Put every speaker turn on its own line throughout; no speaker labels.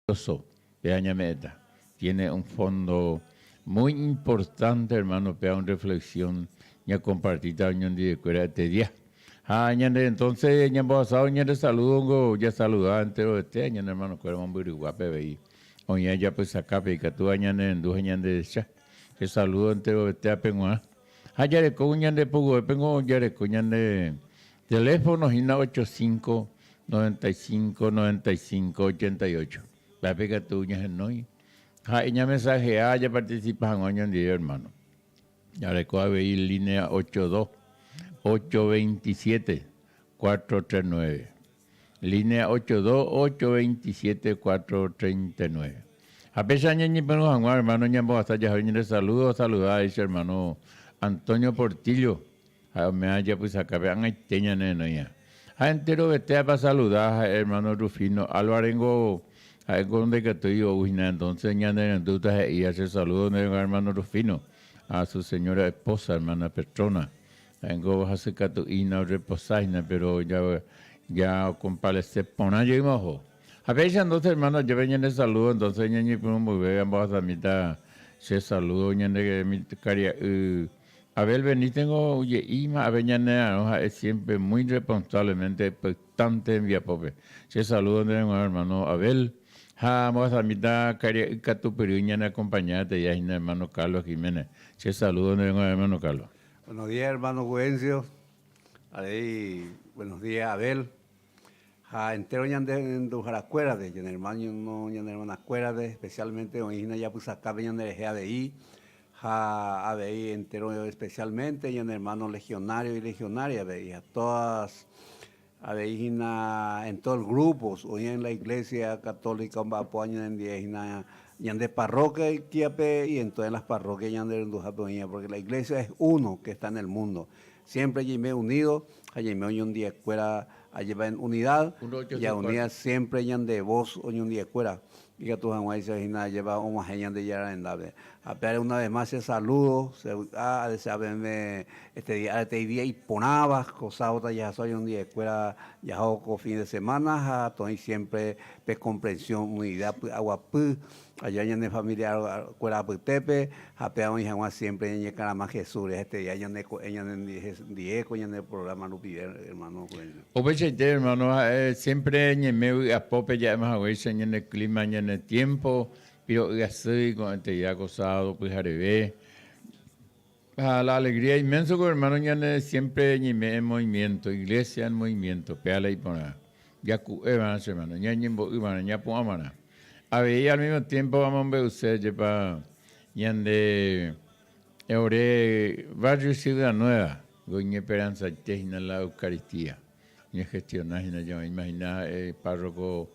Oso, péa ñame'ẽta. Tiene un fondo muy importante hermano péa un reflexión ñakompartíta oñondivekuéra este día. Ha ñande entonces ñambohasávo ñande saludo ngo jasaluda enterovete ñane hermanokuéra mombyryguápe avei oĩ ajapysakápe ikatúva ñanerendu ha ñanderecha. Che saludo enterovetéape g̃uarã. Ha jareko ñande puguépe ngo jareko ñande Teléfono hína 85 95 95 88. Péape ikatu ñahenói ha iñamensahea japarticipa hag̃ua oñondive hermano. Jareko avei línea 82 827 439. Línea 82 827 439. Ha péicha ñañepyrũ hag̃ua hermano ñambohasa jahói ñande saludo, saluda che hermano Antonio Portillo. Ha ome'ã japysakápe ag̃aite ñane renóiha. Ha enterovetéapa saluda ha'e hermano Rufino Álvarez ngo ha'éko ndaikatúi ou hína entonces ñane rendúta he'i ha che saludo ndéve hermano Rufino a su señora esposa hermana Petrona ha'éngo hasykatu'ína orreposa hína pero ja ja okompalese porã jeýma oho. Ha péicha entonces hermano ajépa ñane saludo entonces ñañepyrũ mboyve ambohasamíta che saludo ñane mitãkaria'y Abel Benítez ngo oje'íma ave ñanerarõ ha'e siempre muy responsablemente expectante hembiapópe. Che saludo ndéve g̃uarã hermano Abel ha ambohasamíta karia'y katupyry ñane acompañada teia hína hermano Carlos Jiménez. Che saludo ndéve g̃uarã hermano Carlos.
Buenos días hermano Juvencio, avei buenos días Abel ha entero ñande renduharakuérape, ñane hermano, ñane hermanakuérape, especialmente oĩ hína japysakápe ñanderehe avei Ha avei entero especialmente ñane hermano legionario y legionaria-pe y a todas avei hína en todo el grupos oĩ en la iglesia católica omba'apóva ñanendie hína ñande parroquia-pe y en todas las parroquias ñande renduhápe oĩva porque la iglesia es uno que está en el mundo siempre ñaime unido ha ñaime oñondiekuéra ajépa en unidad ya unida siempre ñande voz oñondiekuéra Ikatu hag̃uáicha hína ajépa og̃uahẽ Ñandejára rendápe. Ha péare una vez más che saludo, che vy'a, adesea peẽme este día aretei día iporãva, ko sábado tajehasa oñondive'ekuéra jaho ko fin de semana ha toĩ siempre pe comprensión, unidad, py'aguapy aja ñane familia kuéra apytépe ha péva oĩ hag̃ua siempre ñañekarama Jesús rehe este día ñane ko'ẽ ñane ndie ko ñane programa rupive hermano Juvencio.
Upeichaite hermano ha'e siempre ñaime vy'apópe ja'éma haguéicha ñane clima ñane tiempo piro'y asy ko'ẽteia ko sábado pyhareve ha la alegría inmenso ko hermano ñane siempre ñaime en movimiento iglesia en movimiento péa la iporã jaku'eva'erã che hermano ñañembo'yva'erã ñapu'ãva'erã avei al mismo tiempo amombe'use jepa ñande Ore barrio Ciudad Nueva, goiñeperanzaite hína la Eucaristía, oñegestiona hína, yo imagina ha'e párroco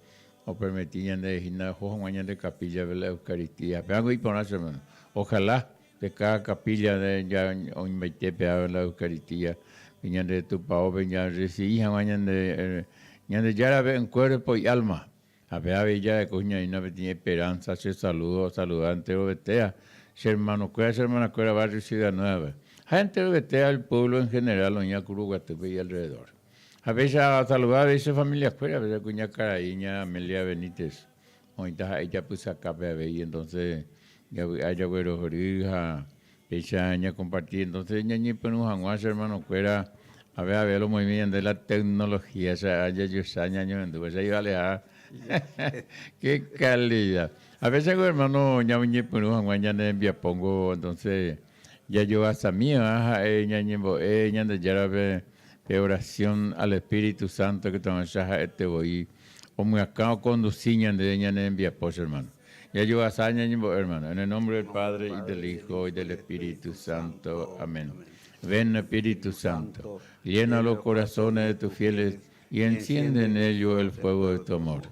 opermiti ñande hína oho hag̃ua ñande capilla-pe la Eucaristía. Pévango iporã che hermano, ojalá pe cada capilla de ya oĩmbaite péva la Eucaristía, pe ñande tupaópe jarrecibi hag̃ua ñande Ñandejárape en cuerpo y alma. Ha pe avei jareko ñaína peteĩ esperanza, che saludo asaluda enterovetéa che hermanokuéra, che hermanakuéra barrio Ciudad Nueva-pe, ha enterovetéa el pueblo en general oĩva Kuruguatýpe y alrededor. Ha péicha asaluda avei che familiakuérape, che kuñakarai ña Amelia Benítez oĩta ha'e ijapysakápe avei, entonces javy'a jaguerohory ha péicha ñakomparti, entonces ñañepyrũ hag̃ua che hermanokuéra, ave ave lo moĩmi ñande la tecnología che jajoecha ñañohendúva che ivaleha Qué calidad. A veces hermano ñañepyrũ hag̃ua ñane rembiapóngo entonces jajoasamíva ha'e ñañembo'e Ñandejárape pe oración al Espíritu Santo que tohecha ha'ete voi omyakã okondusi ñande ñane rembiapo che hermano. Jajoasa ñañembo'e hermano. En el nombre del Padre y del Hijo y del Espíritu Santo. Amén. Ven Espíritu Santo, llena los corazones de tus fieles y enciende en ellos el fuego de tu amor.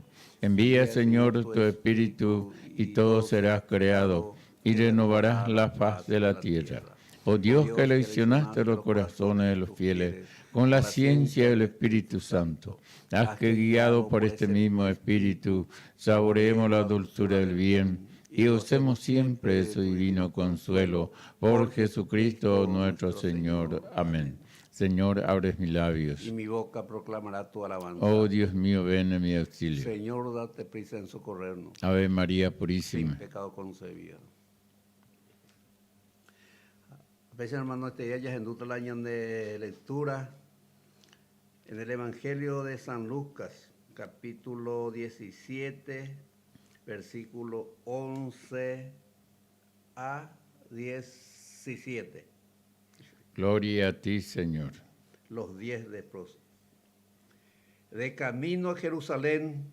Envía, Señor, tu Espíritu, y todo será creado, y renovarás la faz de la tierra. Oh Dios que eleccionaste los corazones de los fieles con la ciencia del Espíritu Santo, haz que guiado por este mismo Espíritu saboreemos la dulzura del bien y gocemos siempre de su divino consuelo. Por Jesucristo nuestro Señor. Amén. Señor, abre mis labios.
Y mi boca proclamará tu alabanza.
Oh Dios mío, ven en mi auxilio.
Señor, date prisa en socorrernos.
Ave María Purísima.
Sin pecado concebida. Péicha hermano, este día jahendúta la ñande lectura en el Evangelio de San Lucas, capítulo 17, versículo 11 a 17.
Gloria a ti, Señor.
Los diez leprosos. De camino a Jerusalén,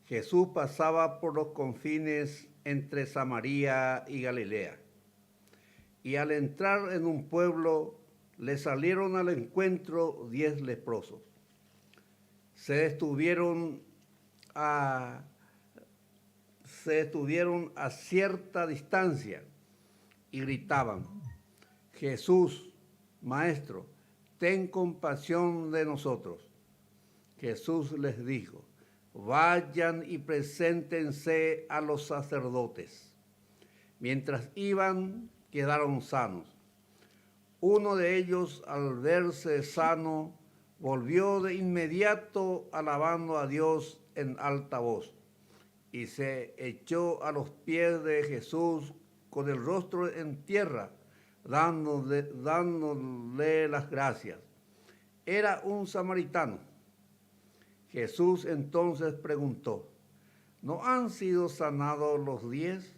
Jesús pasaba por los confines entre Samaria y Galilea. Y al entrar en un pueblo, le salieron al encuentro diez leprosos. Se detuvieron a, se detuvieron a cierta distancia y gritaban, Jesús, Maestro, ten compasión de nosotros. Jesús les dijo, vayan y preséntense a los sacerdotes. Mientras iban, quedaron sanos. Uno de ellos, al verse sano, volvió de inmediato alabando a Dios en alta voz y se echó a los pies de Jesús con el rostro en tierra, dándole, dándole las gracias. Era un samaritano. Jesús entonces preguntó, ¿no han sido sanados los diez?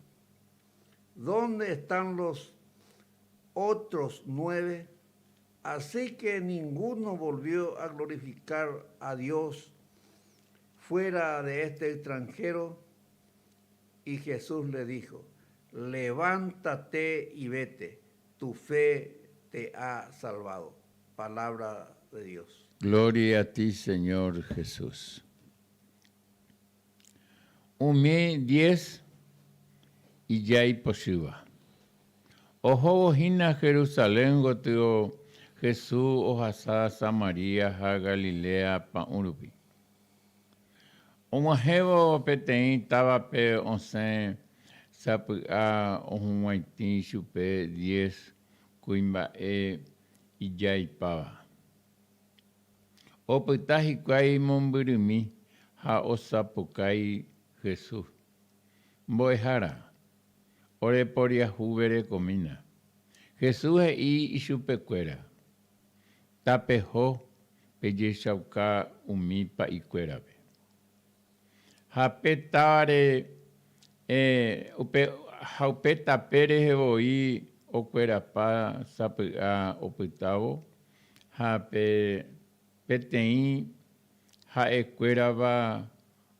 ¿Dónde están los otros nueve? Así que ninguno volvió a glorificar a Dios fuera de este extranjero. Y Jesús le dijo, levántate y vete, tu fe te ha salvado. Palabra de Dios.
Gloria a ti, Señor Jesús. Umi diez ijái pochýva. Ohóvo hína Jerusalén gotyo, Jesús ohasa Samaria ha Galilea pa'ũ rupi. Og̃uahẽvo peteĩ távape osẽ sapy'a ohug̃uaitĩ chupe diez kuimba'e ijaipáva. Opyta hikuái mombyrymi ha osapukái Jesús, Mbo'ehára, ore poriahuverekomína. Jesús he'i ichupekuéra, Tapeho pejechauka umi pa'ikuérape. Ha pe távare, upe ha upe tape rehe voi okuerapa sapy'a opytávo, ha pe peteĩ ha'ekuérava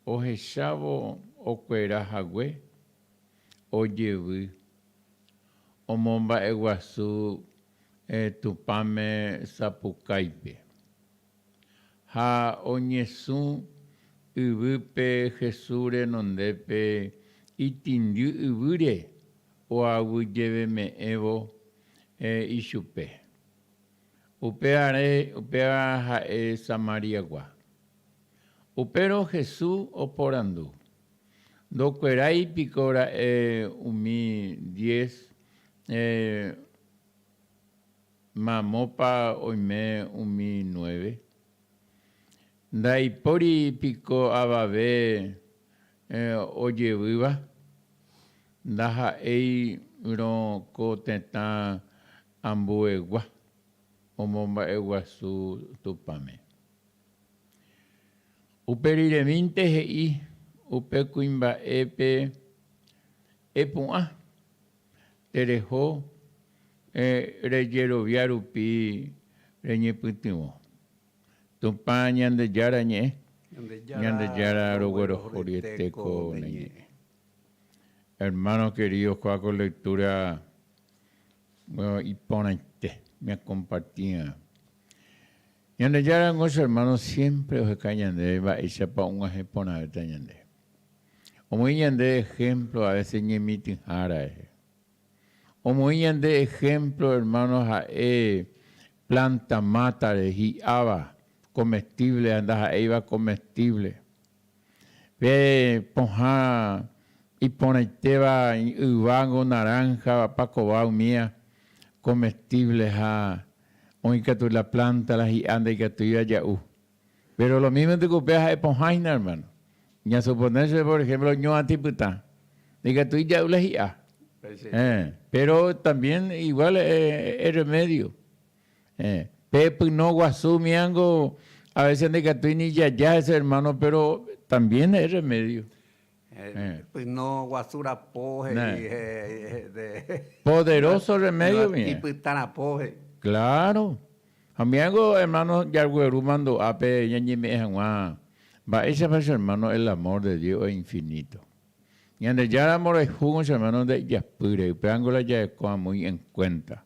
ohechávo okuera hague, ojevy, omomba'eguasu Tupãme sapukáipe. Ha oñesũ yvýpe Jesús renondépe itindy yvýre oaguyjeveme'ẽvo ichupe. Upévare, upéva ha'e Samariagua. Upérõ Jesús oporandu, Ndokuerái piko ra'e umi diez Mamópa oime umi nueve? Ndaipóri piko avave ojevýva? Ndaha'éirõ ko tetã ambuegua omomba'eguasu Tupãme. Upe riremínte he'i upe kuimba'épe, Epu'ã, Tereho rejerovia rupi reñepytyvõ. Tupã Ñandejára ñe'ẽ. Ñandejára roguerohoryete ko ne ñe'ẽ. Hermano querido, kóa ko lectura iporãite ñakomparti'ã. Ñandejára ningo che hermano siempre oheka ñandéve mba'éichapa og̃uahẽ porãvéta ñande. Omoĩ ñande ejemplo a veces ñemitỹhára rehe. Omoĩ ñande ejemplo hermano ha'e planta mátare hi'áva comestible ha ndaha'éiva comestible. Pe pohã iporãitéva yvángo, naranja, pakova umía comestible ha. Oĩ katu la planta la hi'a ndaikatúiva ja'u. Pero lo mismo nde ko upéva ha'e pohã hína hermano. Ñasuponése por ejemplo ñoatĩ pytã. Ndaikatúi ja'u la hi'a. Eh, pero también igual es remedio. Eh, pe pyno guasu miango a veces ndaikatúi ni jaja hese hermano, pero también es remedio.
Eh, pyno guasu rapo he'i de
Poderoso remedio
mi. Pytã rapo he'i.
Claro. Ha miango hermano jagueru mandu'ápe ñañeme'ẽ hag̃ua mba'éichapa che hermano el amor de Dios es infinito. Ñandejára mborayhúngo che hermano ndaijapýre, upévango la jarekóva muy en cuenta.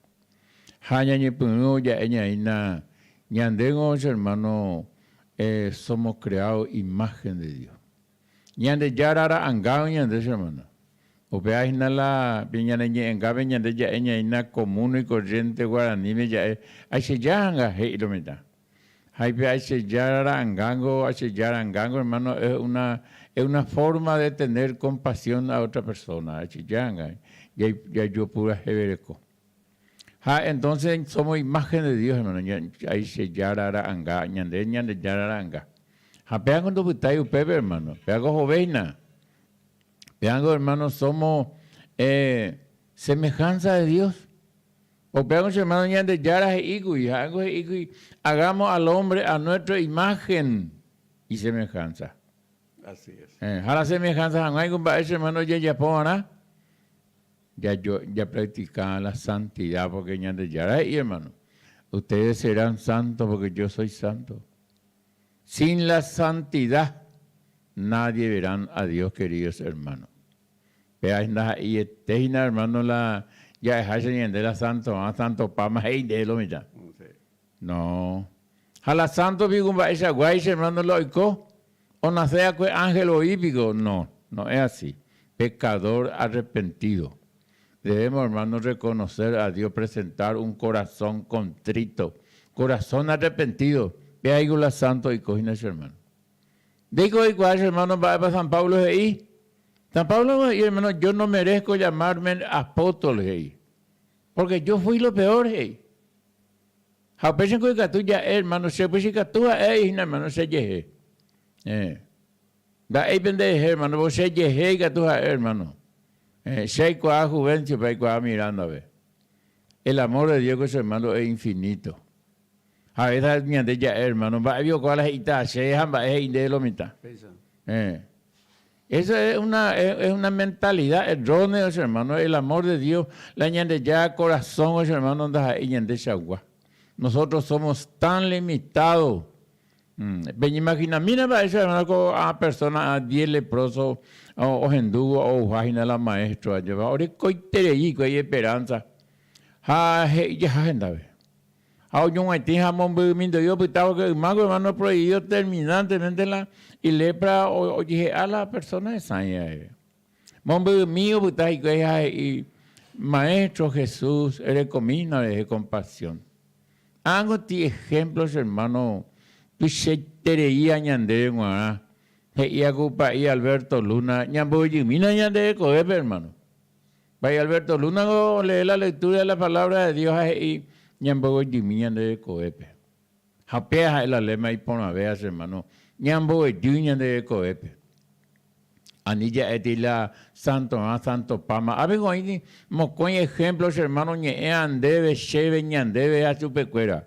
Ha ñañepyrũ ja'e ñaína ñandéngo che hermano somos creados imagen de Dios. Ñandejára ra'ãngágui ñande che hermano. Upéva hína la pe ñane ñe'ẽngápe ñande ja'e ñaína común y corriente guaraníme ja'e aichejáranga he'i lo mitã. Ha ipe aichejára ra'ãngángo, aichejárangángo hermano es una, es una forma de tener compasión a otra persona, aichejáranga jajopurahevereko. Ha entonces somos imagen de Dios, hermano, aichejára ra'ãnga, ñande Ñandejára ra'ãnga. Ha péango ndopytái upépe, hermano, péango hovéina. Péango, hermano, somos eh, semejanza de Dios. Upévango, che hermano, Ñandejára he'íkuri, ha'éngo he'íkuri, hagamos al hombre a nuestra imagen y semejanza.
Así es.
Eh, ha la semejanza hag̃ua mba'e, che hermano, jajapova'erã, japractica la santidad, porque Ñandejára he'i, hermano, ustedes serán santos porque yo soy santo. Sin la santidad, nadie verán a Dios, queridos hermanos. Péva ndaha'eiete hína, hermano, la ja'eháicha ñande la santorã, santopáma he'i ndéve lo mitã. No. Ha la santo piko mba'eichaguáicha, hermano, la oiko? Onase va'ekue ángel voi piko? No, no es así. Pecador arrepentido. Debemos, hermano, reconocer a Dios, presentar un corazón contrito, corazón arrepentido. Péva hína la santo oiko hína che hermano. Ndéiko oikuaa che hermano mba'épa San Pablo he'i? San Pablo he'i, hermano, yo no merezco llamarme apóstol, he'i. Porque yo fui lo peor, he'i. Ha upéichango ikatu ja'e, hermano, che upéicha ikatu ha'e hína, hermano, che jehe. Eh. Nda'éi pende rehe, hermano, porque che jehe ikatu ha'e, hermano. Eh, che aikuaa Juvencio-pe, aikuaa Miranda-pe. El amor de Dios, che hermano, es infinito. Ha esa ñande ja'e, hermano, mba'évi oikuaa la he'íta che ha mba'e he'i ndéve lo mitã. Eh. Eso es una, es una mentalidad errónea, che hermano. El amor de Dios, la Ñandejára corazón, che hermano, ndaha'éi ñandechagua. Nosotros somos tan limitados. Peñeimaginamína mba'éicha hermano ko ã persona ã diez leproso ohendúvo ouha hína la maestro ajépa orekoiterei hikuái esperanza ha he'i jaha hendápe. Ha oñog̃uaitĩ ha momby'ymindoi opytávo ke yma ko hermano prohibido terminantemente la ilepra ojehe'a la persona hesãi ra'eve. Momby'ymi opyta hikuái ha he'i, Maestro Jesús, erekomína rehe compasión. Ág̃oti ejemplo che hermano tuichaiterei añandéve g̃uarã, he'i aku pa'i Alberto Luna, ñamboyjymína ñande rekovépe hermano. Pa'i Alberto Luna ngo olee la lectura de la palabra de Dios ha he'i ñamboyjymi ñande rekovépe. Ha péa ha'e la lema iporãvéva che hermano, ñamboyjy ñande rekovépe. Ani ja'éti la santorã, santopáma. Ápe oĩ mokõi ejemplo che hermano ñe'ẽ andéve, chéve, ñandéve ha chupekuéra.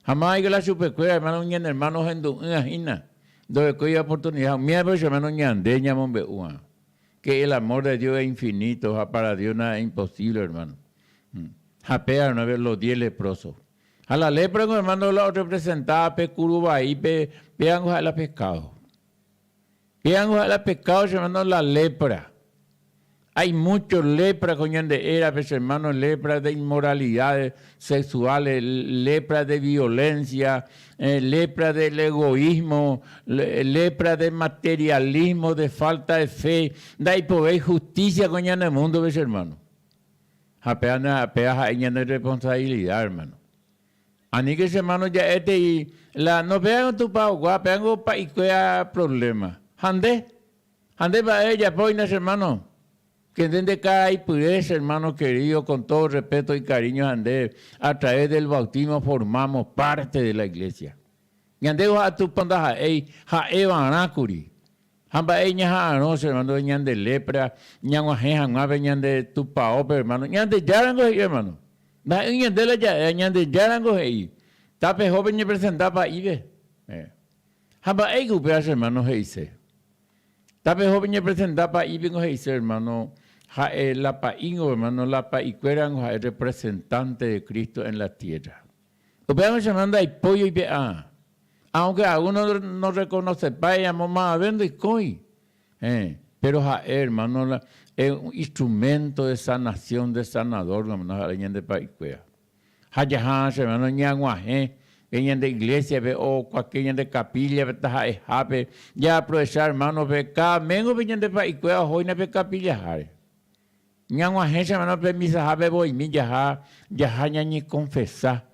Ha máviko la chupekuéra hermano ñane hermano ohendu'ỹva hína, ndorekóiva oportunidad. Umívape che hermano ñande ñamombe'úva. Que el amor de Dios es infinito ha para Dios nada es imposible hermano. Ha péva hermano los diez leprosos. Ha la lepra hermano la orrepresentaba pe kuru vaípe pévango ha'e la pecado. Péango ha'e la pecado, che hermano, la lepra. Hay mucho lepra ko ñande érape, che hermano, lepra de inmoralidades sexuales, lepra de violencia, lepra del egoísmo, lepra de materialismo, de falta de fe. Ndaipovéi justicia ko ñane mundo-pe, che hermano. Ha péa, péa ha'e ñane responsabilidad, hermano. Aníke che hermano ja'étei la no péango tupaogua, péango pa'ikuéra problema. Ha nde? Ha nde mba'e ejapóina che hermano? Que nde nde karaipyre, che hermano querido, con todo respeto y cariño ha nde, a través del bautismo formamos parte de la iglesia. Ñande oha'a Tupã ndaha'éi ha'evarãkuri. Ha mba'e ñaha'arõ, che hermano, ñande lepra ñag̃uahẽ hag̃ua pe ñande tupaópe, hermano. Ñandejárango he'i, hermano. Ndaha'éi ñande la ja'éva, Ñandejárango he'i. Tapeho peñepresenta pa'ípe. Ha mba'éiko upéva, che hermano, he'ise. Tapeho peñepresenta pa'ípengo he'ise, hermano, ha'e la pa'íngo, hermano, la pa'ikuérango ha'e representante de Cristo en la tierra. Upévare che hermano ndaipói oipe'a. Aunque alguno no reconocépái amo mavave ndoikói. Eh, pero ha'e hermano la es un instrumento de sanación, de sanador, hermano, ha'e ñande pa'ikuéra. Ha jaha che hermano ñag̃uahẽ pe ñande iglesia-pe o cualquier ñande capilla-pe taha'ehápe, jaaprovecha hermano pe cada méngo pe ñande pa'ikuéra ohóina pe capilla-háre. Ñag̃uahẽ che hermano pe misahápe voimi jaha, jaha ñañekonfesa,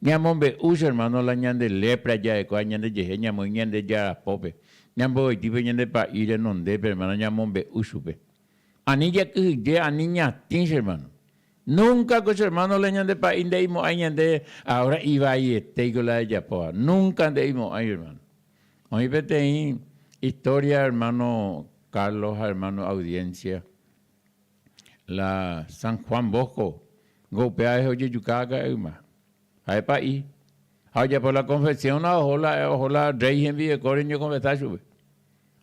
ñamombe'u che hermano la ñande lepra ja'ekuaa ñande jehe ñamoĩ Ñandejára pópe, ñamboy'ýpe pe ñande pa'i renondépe hermano ñamombe'u chupe. Ani jakyhyje, ani ñatĩ che hermano. Nunca ko che hermano la ñande pa'i nde'imo'ãi ñande ahora ivaietéiko la ejapóva. Nunca nde'imo'ãi hermano. Oĩ peteĩ historia hermano Carlos ha hermano audiencia la San Juan Bosco ngo upéva rehe ojejuka aka'e yma. Ha'e pa'i. Ha ojapo la confesión ha oho la oho la rey hembireko oñekonfesa chupe.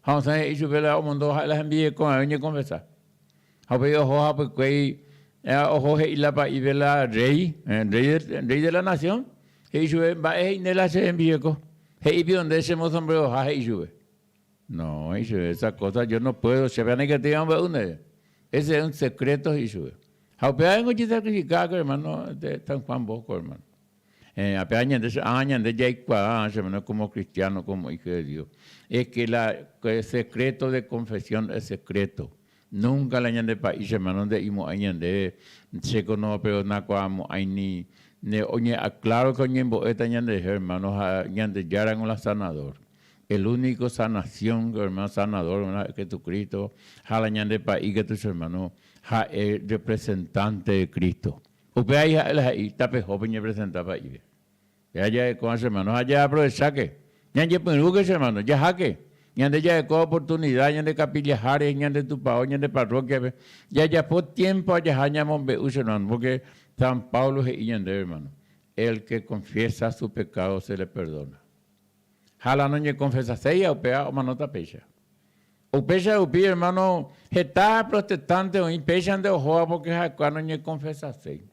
Ha osẽ he'i chupe la omondo ha'e la hembireko oñekonfesa. Ha upéi oho hapykuéi oho he'i la pa'ípe la rey, rey, rey de la nación, he'i chupe mba'e he'ine la che rembireko. He'i pio nde che mosombreroha he'i chupe. No, he'i chupe, esa cosa yo no puedo, chéve anikatei amombe'u ndéve. Ese es un secreto he'i chupe. Ha upéva ningo ojesacrifica va'ekue hermano de San Juan Bosco hermano. Ape ñande, ah, ñande jaikuaa, che hermano, como cristiano, como hijo de Dios. Es que la secreto de confesión es secreto. Nunca la ñande pa'i, che hermano, nde'imo'ãi ñandéve, che ko no peonakuaamo'ãi ni, ni oñe, claro que oñembo'éta ñanderehe, hermano, ha Ñandejára con la sanador. El único sanación, hermano, sanador, hermano, es Jesucristo, ha la ñande pa'i katu, che hermano, ha'e representante de Cristo. Upéva ha'e la he'i, tapeho peñepresenta pa'ípe. Péva ja'ekóva che hermano, ha ja'aprovecháke, ñañepyrũke che hermano, jaháke, ñande ja'ekóva oportunidad ñande capillaháre, ñande tupao, ñande parroquia-pe, jajapo tiempo jaha ñamombe'u che hermano, porque San Pablo he'i ñandéve hermano, el que confiesa su pecado se le perdona. Ha la noñekonfesaséiva upéva omanóta péicha. Upéicha rupi, hermano, heta protestante oĩ péichante ohóva porque ha'ekuéra noñekonfesaséi.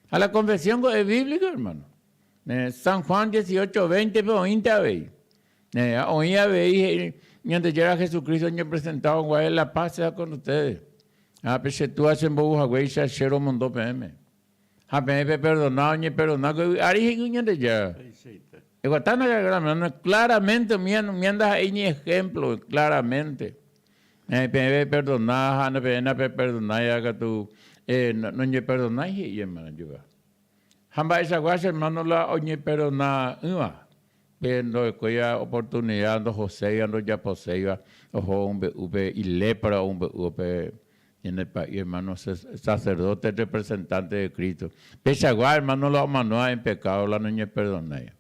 Ha la confesión ko es bíblica, hermano. San Juan 18, 20-pe oĩnte avei. Oĩ avei he'i Ñandejára Jesucristo oñepresentado guare la paz sea con ustedes. Ha pe che Túa chembou haguéicha che romondo peẽme. Ha peẽ peperdona oñeperdona ko yvy ári he'i Ñandejára. Eguatána claramente umi ndaha'éi ni ejemplo, claramente. Peẽ peperdona ha peẽ napeperdonái katu noñeperdonái he'i hermano Jehová. Ha mba'eichagua che hermano la oñeperdona'ỹva, pe ndorekóiva oportunidad ndohoséiva, ndojaposéiva, oho omombe'u pe ilépra omombe'u pe Ñande pa'i hermano sacerdote representante de Cristo. Peichagua hermano la omanóva en pecado la noñeperdonái.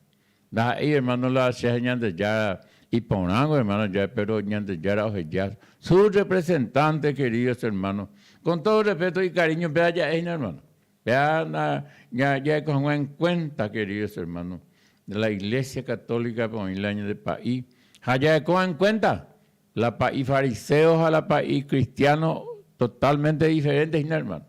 Ndaha'éi hermano la che ha Ñandejára iporãngo hermano ja pero Ñandejára oheja su representante queridos hermano. Con todo respeto y cariño péva ja'e hína hermano. Péva jaeko hag̃ua en cuenta queridos hermano. La iglesia católica pe oĩ la ñande pa'i ha jaeko en cuenta La pa'i fariseo ha la pa'i cristiano totalmente diferente hína, hermano.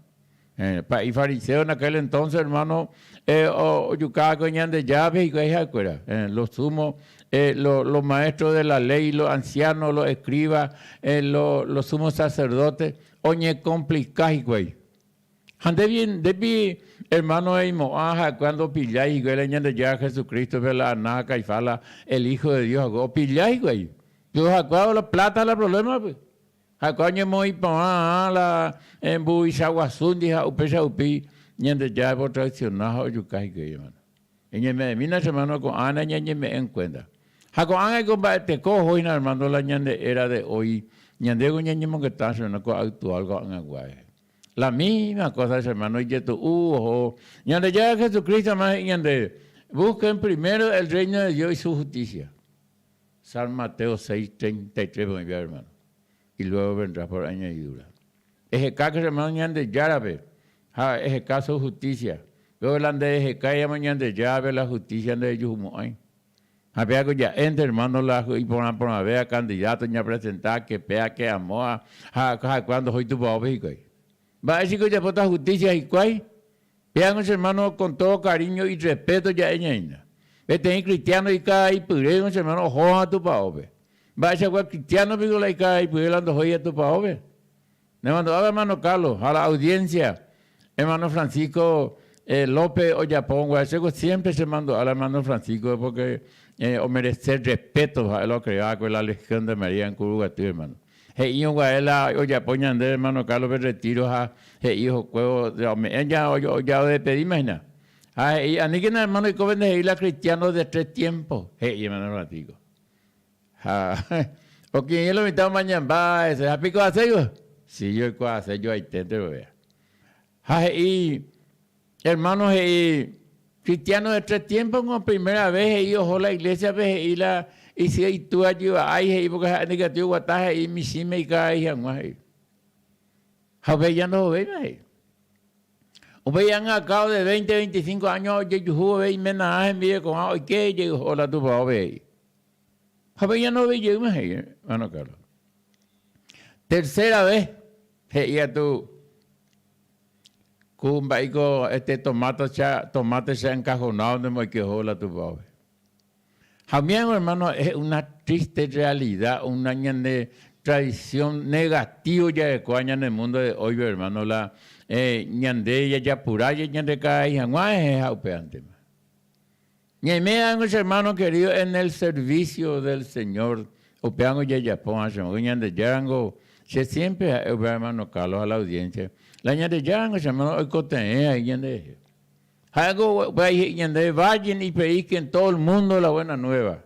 Pa'i fariseo en aquel entonces, hermano, ojuka va'ekue Ñandejárape hikuái ha'ekuéra. Los sumos, los maestros de la ley, los ancianos, los escribas, los sumos sacerdotes, oñecomplica hikuái. Ha nde, ndépi, hermano, eimo'ã ha'ekuéra ndopillái hikuái la Ñandejára Jesucristo-pe, la Anás ha Caifás, la el Hijo de Dios hague. Opillái hikuái. Péro ha'ekuéra la plata la problema-pe. Ha'ekuéra oñemoĩ porã la mburuvicha guasúndi ha upéicha rupi Ñandejárape otraiciona ha ojuka hikuái, hermano. Eñeme'ẽmína che hermano ko'ág̃a ñañeme'ẽ en cuenta. Ha ko'ág̃a iko mba'eteko oho hína hermano la ñande era de hoy. Ñandéko ñañemongeta che hermano ko actual ko'ag̃agua rehe. La misma cosa che hermano ijetu'u oho. Ñandejára Jesucristo hermano he'i ñandéve, Busquen primero el reino de Dios y su justicia. San Mateo 6:33 pe oĩva hermano. Y luego vendrá por añadidura. Ehekáke che hermano Ñandejárape ha eheka su justicia. Péro la nderehekáiramo Ñandejárape la justicia nderejuhumo'ãi. Ha péa ko ja'énte hermano la iporã porãvéva candidato ñapresenta ke péa ke amóa ha ha'ekuéra ndohói tupaópe hikuái. Mba'éichiko ojapóta justicia hikuái? Péango che hermano con todo cariño y respeto ja'e ñaína. Peteĩ cristiano ikaraipyréngo che hermano ohóva tupaópe. Mba'eichagua cristiano piko la ikaraipyre la ndohóiva tupaópe? Nemandu'áva hermano Carlos ha la audiencia hermano Francisco López ojapo guare chéko siempre che mandu'a la hermano Francisco porque omerece respeto ha'e la ocrea va'ekue la Legión de María en Kuruguaty hermano. He'írõ guare la ojapo ñande hermano Carlos pe retiro ha he'i ohokuévo ome'ẽ ja ojadespedíma hína. Ha he'i aníkena hermano oiko pende he'i la cristiano de tres tiempo he'i hermano Francisco. Ha okirirĩ lo mitã omañamba hese, ha piko aséivo? Si oikuaase joaiténte rovea. Ha he'i, hermano he'i, cristiano de tres tiempos ko primera vez he'i oho la iglesia-pe he'i la isy itúa jyva'ái he'i porque ha'e ndikatúi oguata he'i michĩme ikarai hag̃ua he'i. Ha upéi ja ndohovéima he'i. Upéi ág̃a al cabo de veinte, veinticinco años ojejuhu vove imenarã hembirekorã oike jey oho la tupaópe he'i. Ha pe ñanove jeýma he'i, hermano Carlos. Tercera vez he'i katu ku mba'éiko este tomato cha, tomate cha encajonado nde oho la tupaópe. Ha umi ángo hermano es una triste realidad, una ñane tradición negativo jarekóva ñane mundo de hoy hermano la ñande jajapura ñande karai hag̃ua ha upévantema. Ñaime ángo che hermano querido en el servicio del Señor, upévango jajapo ha che hermano, Ñandejárango che siempre ha'e upéva hermano Carlos a la audiencia, la Ñandejárango che hermano oikotevẽ ahí ñanderehe. Ha'éngo upéva he'i ñandéve vayan y prediquen todo el mundo la buena nueva.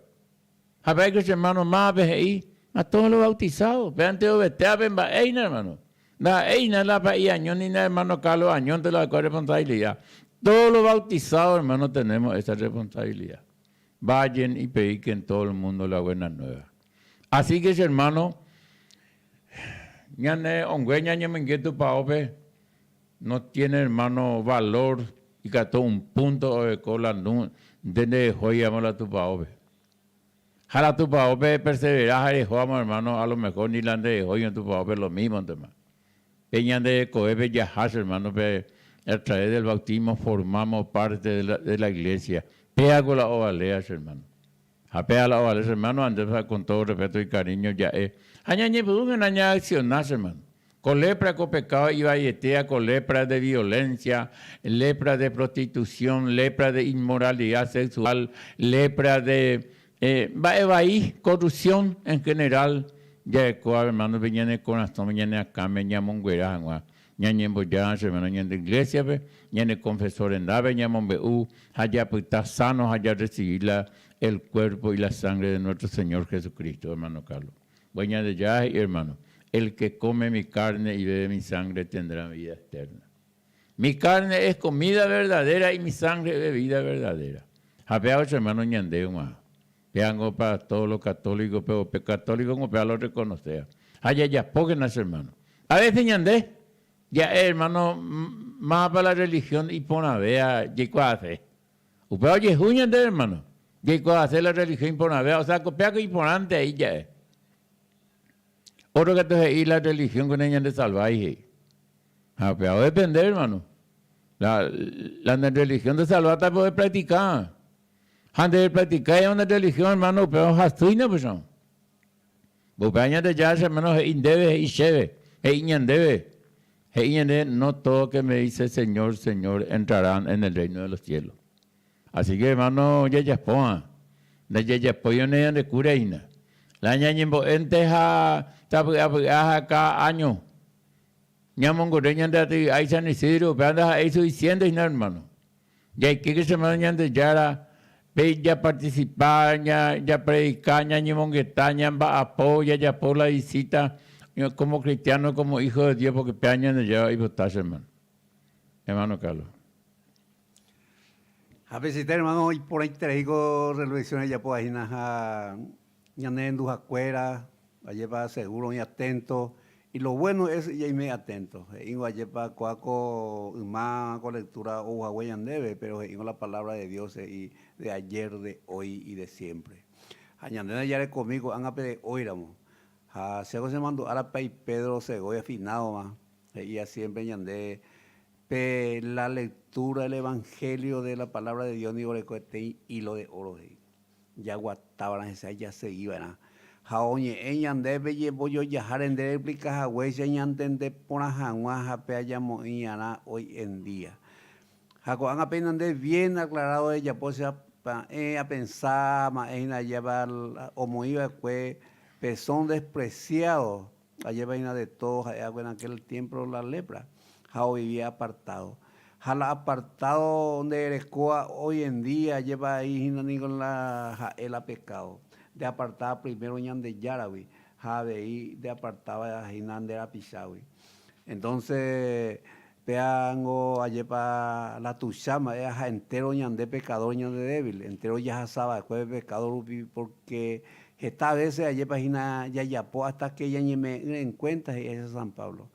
Ha péva che hermano mávape he'i a todos los bautizados, pévante ovetévape mba'éina hermano. Ndaha'éina la pa'i año ni la hermano Carlos añónte la orekóva responsabilidad. Todos los bautizados hermano tenemos esa responsabilidad. Vayan y prediquen todo el mundo la buena nueva. Así que che hermano, ñane ongue ñañemoinge tupaópe no tiene hermano valor ikatu un punto oreko la nde nderehóiramo la tupaópe. Ha la tupaópe perseverá ha rehóvamo hermano a lo mejor ni la nderehóirõ tupaópe lo mismo ntema. Pe ñande rekovépe jaha che hermano pe a través del bautismo formamos parte de la, de la iglesia. Péa ko la ovalea che hermano. Ha péa la ovale che hermano antes con todo respeto y cariño ja'e. Ha ñañepyrũkena ñaacciona che hermano. Ko lepra ko pecado ivaietéa ko lepra de violencia, lepra de prostitución, lepra de inmoralidad sexual, lepra de mba'e vai, corrupción en general, jarekóva hermano pe ñane korasõme, ñane akãme ñamonguera hag̃ua, ñañembojára che hermano ñande iglesia-pe, ñane confesor rendápe ñamombe'u ha japyta sano ha jarrecibi la el cuerpo y la sangre de nuestro Señor Jesucristo, hermano Carlos. Bue Ñandejára he'i, hermano, El que come mi carne y bebe mi sangre tendrá vida eterna. Mi carne es comida verdadera y mi sangre bebida verdadera. Ha péva che hermano ñande g̃uarã. Pévango para todos los católicos, pero pe católico ngo péva lo reconocea. Ha jajapókena che hermano. A veces ñande ja'e hermano mávapa la religión iporãvéva jaikuaase. Upéva ojehu ñande hermano. Jaikuaase la religión iporãvéva, o sea ko péva ko iporãnte ahí ja'e. Ótro katu he'i la religión ko nañandesalvái he'i. Ha upéva odepende hermano. La, la nde religión ndesalváta pe oepractika. Ha nde repractikáiramo nde religión hermano upéva hasýina upéicharõ. Upéva Ñandejára che hermano he'i ndéve, he'i chéve, he'i ñandéve. He'i ñandéve no todo que me dice Señor, Señor entrarán en el reino de los cielos. Así que hermano jajapóva, ndajajapóirõ ñande cura hína. La ñañembo'énte ha tapy'apy'a ha cada año ñamongore ñande aty'ái San Isidro, upéva ndaha'éi suficiente hína hermano. Jaikéke che hermano Ñandejára pe japarticipa, japredica, ñañemongeta, ñamba'apo, jajapo la visita. Como cristiano, como hijo de Dios, porque péva Ñandejára oipota che hermano. Hermano Carlos.
Ha peichaite hermano iporãiterei ko reflexión ejapóva hína ha ñane renduhakuéra, ajépa seguro oĩ atento y lo bueno es jaime atento. He'íngo ajépa kóa ko yma ko lectura ou hague ñandéve, pero he'íngo la palabra de Dios he'i de ayer, de hoy y de siempre. Ha ñande ndajarekomi ko'ág̃a pe de hoy ramo. Ha chéko chemandu'ára Pai Pedro Segovia finado-ma, he'íva siempre ñande pe la lectura del evangelio de la palabra de Dios niko oreko peteĩ hilo de oro he'i. Jaguatava'erã hese ha jasegiva'erã. Ha oñe'ẽ ñandéve jembojojaháre nde reexplica haguéicha ñantende porã hag̃ua ha pe ajamo'ĩarã hoy en día. Ha ko'ág̃a péina nde bien aclarado ejapo che apa'ẽ apensa ma'ẽ hína ajépa omoĩ va'ekue pe son despreciado ajépa hína de todo ha'e va'ekue en aquel tiempo la lepra ha ovivía apartado. Ha la apartado nde erekóva hoy en día ajépa ahí hína niko la ha'e la pecado. Nde apartaba primero Ñandejáragui ha avei nde apartaba hína nde rapichágui. Entonces Péango ajépa la tuicha mba'e ha entéro ñande pekadór ñande débil, entéro jahasa va'ekue pe pekádo rupi pórke heta vése ajépa hína jajapo hasta ke ñañeme'ẽ'ỹre en kuénta, he'i háicha San Pablo.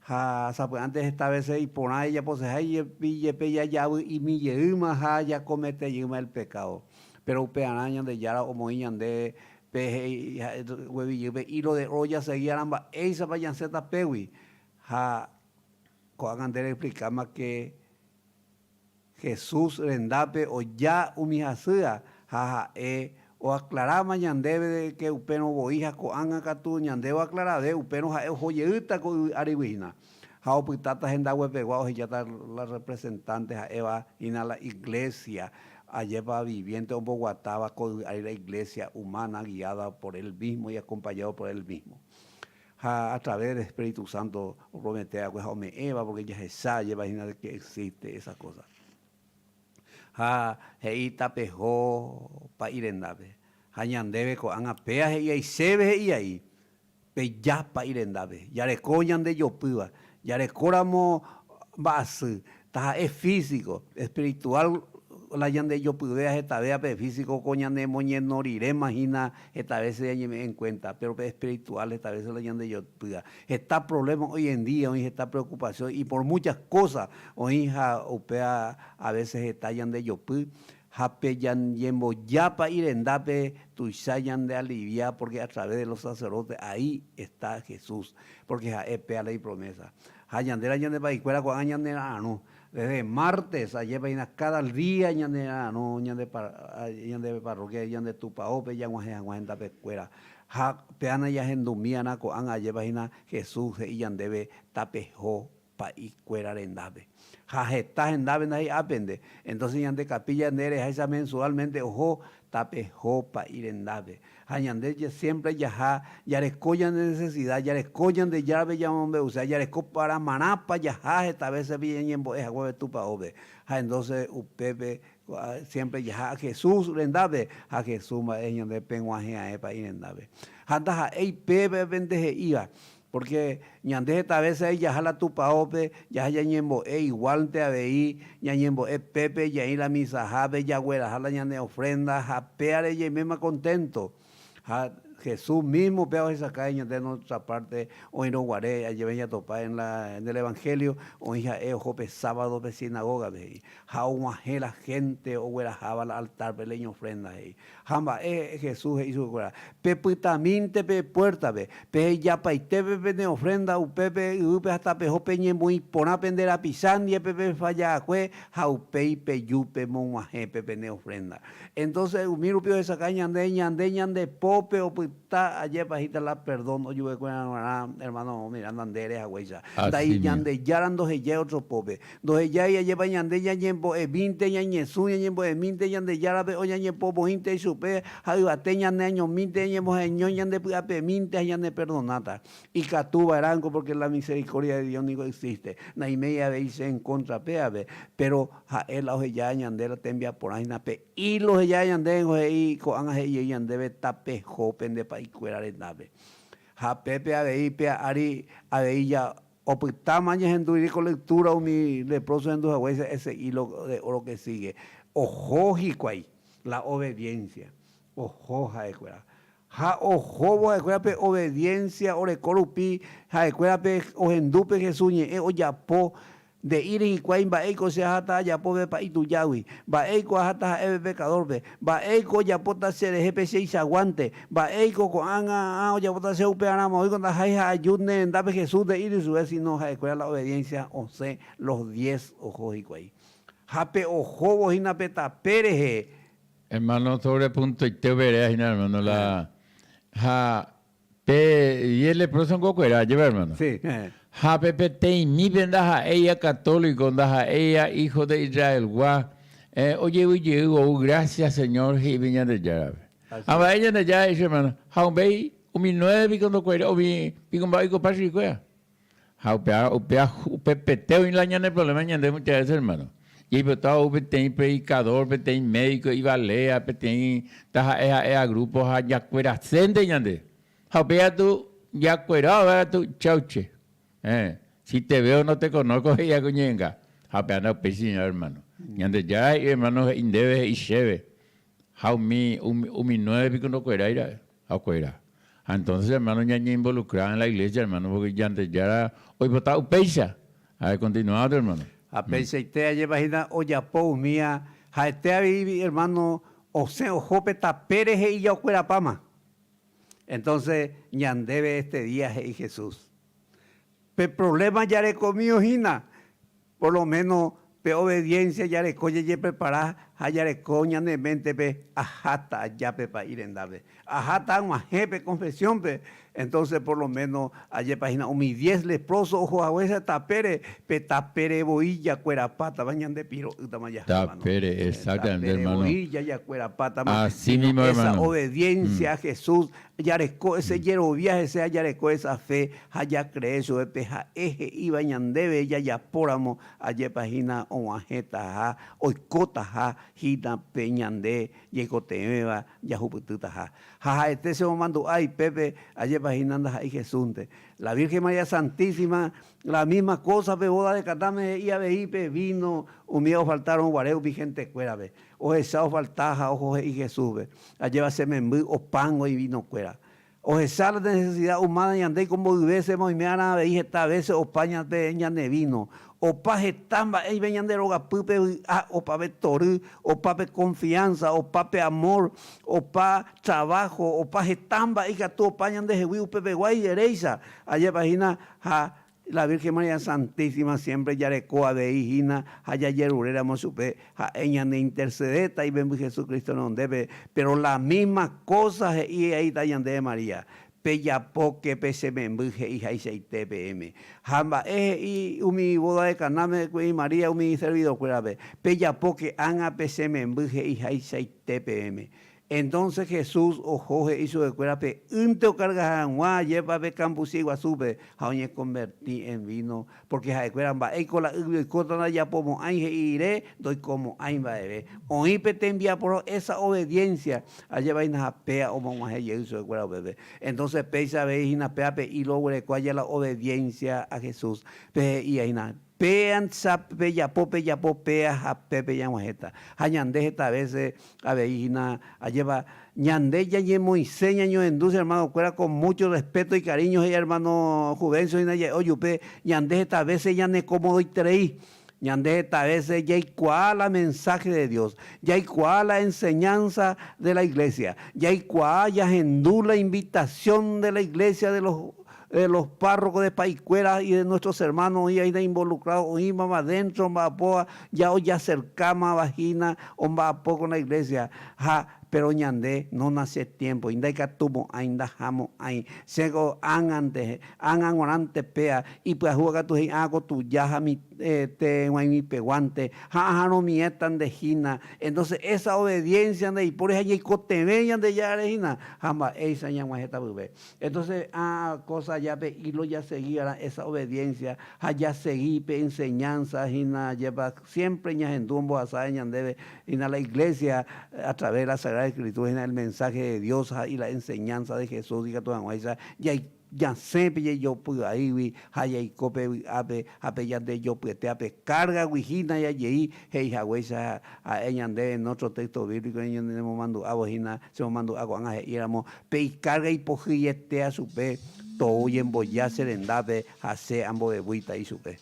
Ha sapy'ánte heta vése iporã jajaposeha ijepi jepe jajavy'imi jeýma ha jakomete jeýma el pekádo. Péro upearã Ñandejára omoĩ ñande pe he'i guevi jeýpe hilo de oro jasegi arã mba'éichapa ñasẽta pégui ha Ko'ág̃a nde reexplikáma ke Jesús rendápe oja umi hasýa ha ha'e oaklaráma ñandéve de ke upérõ voi ha ko'ág̃a katu ñande oaklarave upérõ ha'e oho jeýta ko yvy árigui hína ha opytáta hendaguepegua ohejáta la representante ha'éva hína la iglesia ajépa viviente omboguatáva ko yvy ári la iglesia humana guiada por él mismo y acompañado por él mismo. Ha a través del Espíritu Santo opromete va'ekue ha ome'ẽva porque jahecha jeva hína de que existe esa cosa. Ha he'i tapeho pa'i rendápe. Ha ñandéve ko'ág̃a péa he'i chéve he'i ai, peja pa'i rendápe. Jareko ñande jopýva, jarekóramo mba'asy, taha'e físico, espiritual la ñande jopyvéva hetavéva pe físico ko ñane moñeno riréma hína heta veces ñañeme'ẽ en cuenta, pero pe espiritual heta veces la ñande jopýva. Heta problema hoy en día oĩ heta preocupación y por muchas cosas oĩ ha upéva a veces heta ñande jopy ha pe ñañembojápa irendápe tuicha ñande alivia porque a través de los sacerdotes ahí está Jesús, porque ha'e péa la ipromesa. Ha ñande la ñande pa'ikuéra ko'ág̃a ñane ra'arõ. Desde martes ajépa hína káda día ñane ra'arõ ñande ñande parroquia ñande tupaópe jaguahẽ hag̃ua hendapekuéra. Ha péana jahendumíarã ko'ág̃a ajépa hína Jesús he'i ñandéve tapeho pa'ikuéra rendápe. Ha heta hendápe ndahi'ápente. Entonces ñande capilla nde reháicha mensualmente oho tapeho pa'i rendápe. Ha ñande siempre jaha jareko ñane necesidad, jareko Ñandejárape ñamombe'use, jareko para marãpa jaha heta veces pe ñañembo'e haguépe tupaópe. Ha entonces upépe siempre jaha Jesús rendápe ha Jesús mba'e ñande peguahẽ ae pa'i rendápe. Ha ndaha'éi pépe pende he'íva, Porque ñande heta veces jaha la tupaópe, jaha ñañembo'e igualnte avei, ñañembo'e pépe, jaĩ la misahápe, jagueraha la ñane ofrenda ha péare jaiméma contento. Ha Jesús mismo péva ohechaka ñande nuestra parte oĩrõ guare ajeve ñatopa en la en el evangelio oĩ ha'e oho pe sábado pe sinagoga-pe he'i. Ha oguahẽ la gente ogueraháva la altar-pe la iñofrenda he'i. Ha mba'e Jesús he'i chupekuéra, Pepytamínte pe puértape, pehejapaitépe pene ofrénda upépe yvýpe ha tapeho peñemoĩ porã pende rapicha ndive pe pefalla'akue ha upéi peju pemog̃uahẽ pe pene ofrénda. Entónse umi rupi ohechaka ñande, ñande ñande pópe opyta ajépa híta la perdón ojuvekuéra g̃uarã, hermano Miranda nde ere haguéicha. Ndai Ñandejára ndohejái ótro pópe. Ndohejái ajépa ñande ñañembo'emínte, ñañesũ, ñañembo'emínte Ñandejárape o ñañepomoĩnte ichupe ha yvate ñane añomínte ñañemoheñói ñande py'apemínte ha ñaneperdonáta. Ikatu va'erãngo porque la misericordia de Dios niko existe. Naiméi avei che en contra pévape, pero ha'e la ohejáva ñande la tembiaporã hína pe hilo ohejáva ñandéve he'i ko'ág̃a he'i jey ñandéve tapeho pende pa'ikuéra rendápe. Ha pépe avei péa ári avei ja opytáma ñahendu rire ko lectura umi leproso ohendu haguéicha ese hilo de oro que sigue. Oho hikuái la obediencia. Oho ha'ekuéra. Ha ohóvo ha'ekuéra pe obediencia oreko rupi ha'ekuéra pe ohendu pe Jesús ñe'ẽ ojapo, nde'íri hikuái mba'éiko che aháta ajapo pe pa'i tujágui, mba'éiko aháta ha'e pe pekadórpe, mba'éiko ojapóta che rehe pe cheichaguánte, mba'éiko ko'ág̃a ojapóta che upearã oĩko ndahái ha aju ne rendápe Jesús nde'íri chupe, sino ha'ekuéra la obediencia osẽ los diez oho hikuái. Ha pe ohóvo hína pe tape rehe.
Hermano sobre puntoite overea hína hermano la ha pe diez leproso nko okuera ajépa hermano.
Sí.
Ha pe peteĩmípe ndaha'éia católico, ndaha'éia hijo de Israelgua, ojevy jey ou gracias Señor he'ive Ñandejárape.
Así
Ha mba'e Ñandejára he'i hermano, ha umbéi umi nueve piko ndokuerai, umi piko mba'e oikopa chuguikuéra. Ha upéva, upéva upepete oĩ la ñane problema ñande muchas veces, hermano. Jaipota ou peteĩ predicador, peteĩ médico ivaléa, peteĩ taha'e ha'éva grupo ha jakuerasénte ñande. Ha upéi katu jakueráva katu chau che. Eh, si te veo no te conozco he'i ko ñe'ẽnga. Ha upéva ndaupéicha, hermano. Ñandejára he'i, hermano, he'i ndéve, he'i chéve. Ha umi, umi, umi nueve piko ndokuerái ra'e. Ha okuera. Ha entonces, hermano, ñañeinvolucra en la iglesia, hermano, porque Ñandejára oipota upéicha. A ver, continuado, hermano.
Ha peichaite ajépa hína ojapo umía, ha'ete avei, hermano, osẽ oho pe tapére he'i jaokuerapáma. Entonces, ñandéve este día he'i Jesús. Pe problema jarekomío hína, Por lo menos pe obediencia jareko jajeprepara ha jareko ñane méntepe aháta aja pe pa'i rendápe, aháta ag̃uahẽ pe confesiónpe, entonces por lo menos ajépa hína umi diez leproso oho haguéicha tapére, pe tapére voi jakuerapátava ñande piro'ýtama jaha, hermano.
Tapére, exactamente,
Tapére
hermano.
voi jajakuerapátama,
Así
sino
mismo,
esa
hermano.
obediencia a Jesús Jareko ese jerovia hese ha jareko esa fe ha jacree chupe pe ha'e he'íva ñandéve jajapóramo ajépa hína og̃uahẽtaha, oikótaha hína pe ñande jaikotevẽva jahupytýtaha. Ha ha'ete che momandu'a ipépe ajépa hína ndaha'éi Jesúsnte. La Virgen María Santísima la misma cosa pe boda de Canáme he'i avei pe vino umi ofaltárõ guare umi gentekuérape. Ohecha ofalta ha oho he'i Jesúspe, Ajéva che memby opángo ivinokuéra. Ohecha la necesidad humana ñande ko mboyve che moime arã avei heta vése opa ñande ñane vino. Opa heta mba'e ive ñande rogapýpe vy'a, opa pe tory, opa pe confianza, opa pe amor, opa trabajo, opa heta mba'e ikatu opa ñandehegui upepegua ideréicha. Ajépa hína ha La Virgen María Santísima siempre jareko avei hína ha jajeruréramo chupe, ha'e ñaneintercedéta imemby Jesucristo renondépe, pero la misma cosa he'i aíta ñandéve María, Pejapóke pe che memby he'ihaichaite peẽme. Ha mba'e he'i umi boda de Canáme kuri María umi iservidorkuérape, Pejapóke ág̃a pe che memby he'ihaichaite peẽme. Entónse Jesús oho he'i chupekuéra pe ýnte okarga hag̃ua ajépa pe kambuchi guasúpe ha oñekonverti en víno, pórke ha'ekuéra mba'éiko la ýgui oikóta ndajapomo'ãi he'i rire ndoikomo'ãi mba'eve. Oĩ pe tembiaporõ esa obediencia, ajépa hína ha péa omog̃uahẽ jey chupekuéra upépe. Entónse péicha avei hína péa pe ílo oguereko aja la obediencia a Jesús pe he'íva hína, Péancha pejapo, pejapo péa ha pépe ñag̃uahẽta. Ha ñande heta vése avei hína, ajépa, ñande ñañemoĩse, ñañohendu che hermano-kuéra con mucho respeto y cariño he'i hermano Juvencio hína ja'e ojupe, ñande heta vése ñanekomodoiterei. Ñande heta vése jaikuaa la mensaje de Dios, jaikuaa la enseñanza de la iglesia, jaikuaa jahendu la invitación de la iglesia de los de los párrocos de pa'ikuéra y de nuestros hermanos oĩva hína involucrado, oĩmava dentro omba'apóva, ya ojacercámava hína omba'apo con la iglesia ha pero ñande no nace tiempo y ndaikatumo'ãi, ndahamo'ãi, chéko ág̃ante, ág̃a g̃uarãnte péa, ipyahúva katu he'i ág̃a ko tuja ha mi tẽguãiguipeguánte ha aha'arõmiéta nde hína, entonces esa obediencia ndaipóri ha ñaikotevẽ Ñandejárare hína ha mba'éicha ñag̃uahẽta pype. Entonces, ã cosa ya pe hilo jasegi va'erã esa obediencia ha jasegi pe enseñanza hína jepa siempre ñahendu ombohasa ñandéve hína la iglesia a través de la Sagrada Escritura hína el mensaje de Dios ha y la enseñanza de Jesús ikatu hag̃uáicha jaiko. jasẽ pe jejopy vaígui ha jaiko pe vy'ápe ha pe ñande jopyetéva pe kárgagui hína jajei he'i haguéicha ha'e ñandéve en otro texto bíblico ñanemomandu'ávo hína chemomandu'a ko'ág̃a he'íramo pe ikárga ipohyietéva chupe tou ñemboja che rendápe ha che ambovevúita ichupe.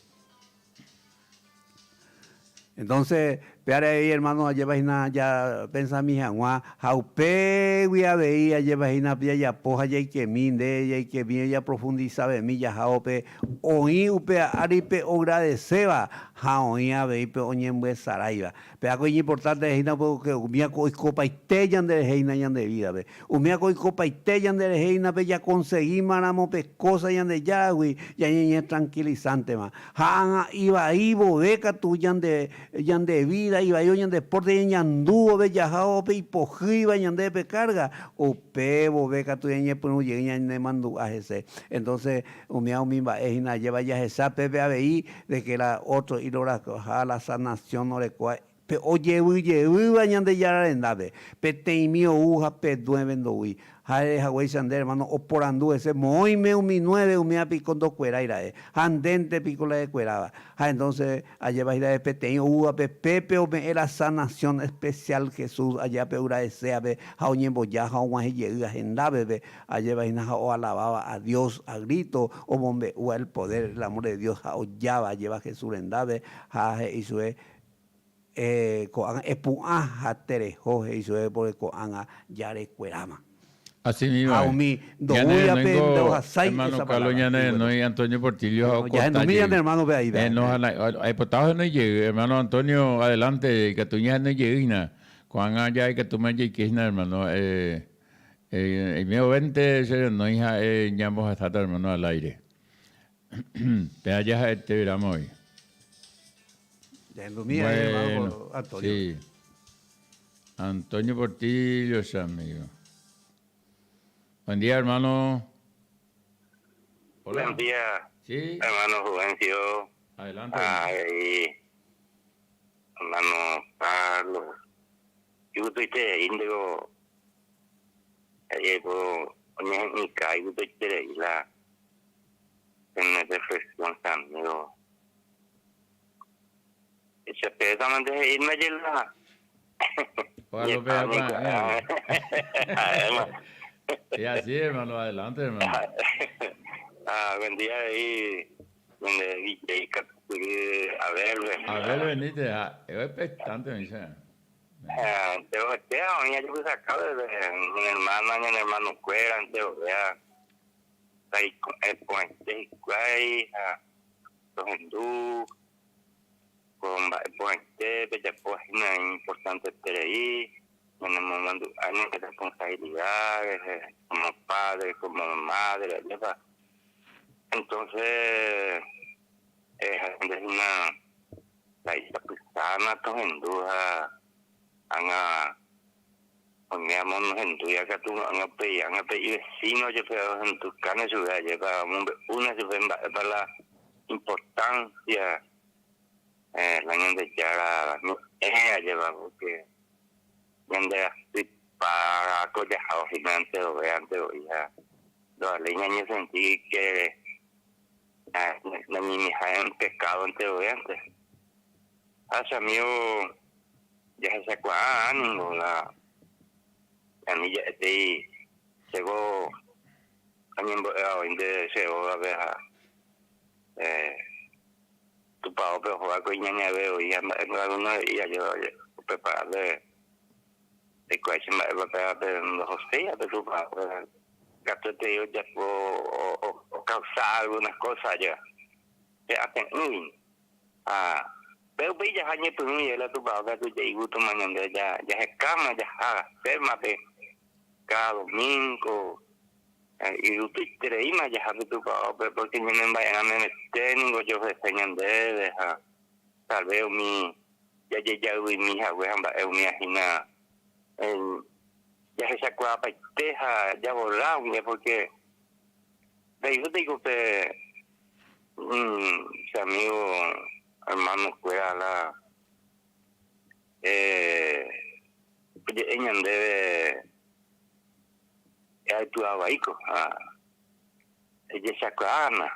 Entonces, péare avei hermano ajépa hína japensami hag̃ua ha upégui avei ajépa hína jajapo ha jaikemi nde jaikemi japrofundisavemi jahávo pe oĩ upe ári pe ogradeséva ha oĩ avei pe oñembyesaráiva. Péva ko iñimportante hína porque umíva ko oikopaite ñanderehe hína ñande vida-pe. Umíva ko oikopaite ñanderehe hína pe jaconseguíma ramo pe cosa Ñandejáragui ñañeñetranquilizántema. Ha ág̃a ivai vove katu ñande ñande vida, ivai vove ñande pórte ñañandu vove jaha vove pe ipohýiva ñandéve pe carga, upe vove katu ñañepyrũ jey ñanemandu'a hese. Entonces umíva umi mba'e hína ajéva jahecha pépe avei de que la otro iloraha la sanación orekóva pe ojevy jevýva Ñandejára rendápe, peteĩmi ou ha pe nueve ndoúi. Ha ere haguéicha nde, hermano, oporandu hese, Moõime umi nueve umíva piko ndokuerái ra'e, ha ndénte piko la ekueráva. Ha entonces, ajépa hína peteĩ oúvape, pépe ome'ẽ la sanación especial Jesús ajépa pe ogradesévape ha oñemboja ha og̃uahẽ jey hendápepe, ajépa hína ha oalabáva a Dios a grito, omombe'úva el poder, el amor de Dios ha ojáva ajépa Jesús rendápe ha he'i chupe, Ko'ág̃a epu'ã ha tereho, he'i chupe, pórke ko'ág̃a jarekueráma.
Así mismo
Ha
es.
umi
Ñane
ndoúivape
renóingo
ndohasái
hermano
esa
Carlos
palabra.
ñane
Y bueno,
renói Antonio Portillo ha
bueno,
okota
jahendumi
jey.
ñane hermano-pe ahí,
Eh, no, aipota ohenói jey. Hermano Antonio, adelante, ikatu ñahenói jey hína. Ko'ág̃a ja ikatúma jaike hína, hermano. Eh, eh, eime ovénte che renói ha'e ñambohasáta, hermano, al aire. Péva jaha'ete ramo voi.
Jahendumi ahí, hermano
Bueno,
Antonio.
sí. Antonio Portillo, che amigo. Buen día, hermano. Hola.
Buen día,
Sí,
hermano Juvencio.
adelante, hermano.
Ay, hermano Carlos. Igustoiterei ndéko jaiko oñehe'ỹka igustoiterei la pene reflexión che amigo. Che pésamante he'i ndaje la
Ojalá pe Y así, hermano, adelante, hermano.
Ah, buen día ahí, donde DJ Katupyry, Abel,
Abel Benítez, ah, es expectante, me dice.
Te oĩ ajepysaka ñane hermana, ñane hermano-kuéra, nterovia taiko'ẽ hikuái ha tohendu ko mba'e porãite pejapo hína iñimportanteterei ñanemomandu'a ñane responsabilidad rehe como padre, como madre, ajépa. Entonces, ha'énte hína la ijapysána tohendu ha ág̃a oiméamo nohendúiva katu ág̃a upéi ág̃a pe ivecino jepe ohendukáne chupe ajépa omombe'úne chupe mba'épa la importancia la Ñandejára ñe'ẽ ajépa porque ñande asypa ko jahávo hína enterove antero'i ha ndovaléi ñañesenti que nañeimiha en pecado enterovénte. Ha che amigo jahechakuaa ningo la ani ja'etei chéko añembo'éva voínte che rógape ha tupaópe ohóva ko iñañave voi ha mba'e alguno he'i ajéva oprepararle hikuái che mba'épa péva pe ndohoséiva pe tupaópe katuetei ojapo ocausa algunas cosas ajéva che ate'ỹgui ha pe upéi jaha ñepyrũ jey la tupaópe katu jaigútoma ñande jahekáma jaha sérmape cada domingo Igustoitereíma jaha pe tupaópe porque ñanemba'erã memete ningo ojeofrese ñandéve ha tal vez umi jajejayvymi hague ha mba'e umíva hína jahechakuaapaite ha javorra umíva porque ndaigúnteiko pe che amigo hermano kuéra la oje'e ñandéve Aipy'avaíko ha Ejechakuaána.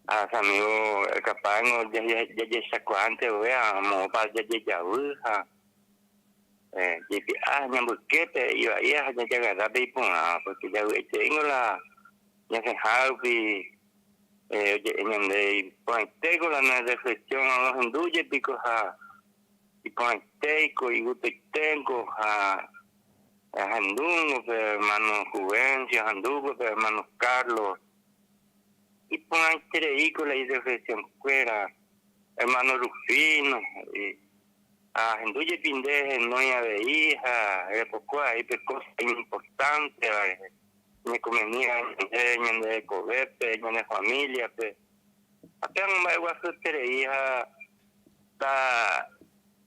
Ha che amigo, capaz-ngo jajechakuaánte ovéva moõpa jajejavy ha jaipe'a ñamboyképe ivaíva ha jajagarra pe iporãva, porque javy'aiteíngo la ñasẽha rupi oje'e ñande iporãitéko la ne reflexión rohendu jepiko ha iporãitéiko igustoiténko ha ahendúngo pe hermano Juvencio, ahendúko pe hermano Carlos. Iporãitereíko la irreflexión-kuéra, hermano Rufino, he'i. Ahendu jepi nde henói avei ha repoko avei pe kósa iñimportánteva rehe, ñekomeníva ñande, ñande rekovépe, ñane famíliape. Ha péva mba'eguasueterei ha ta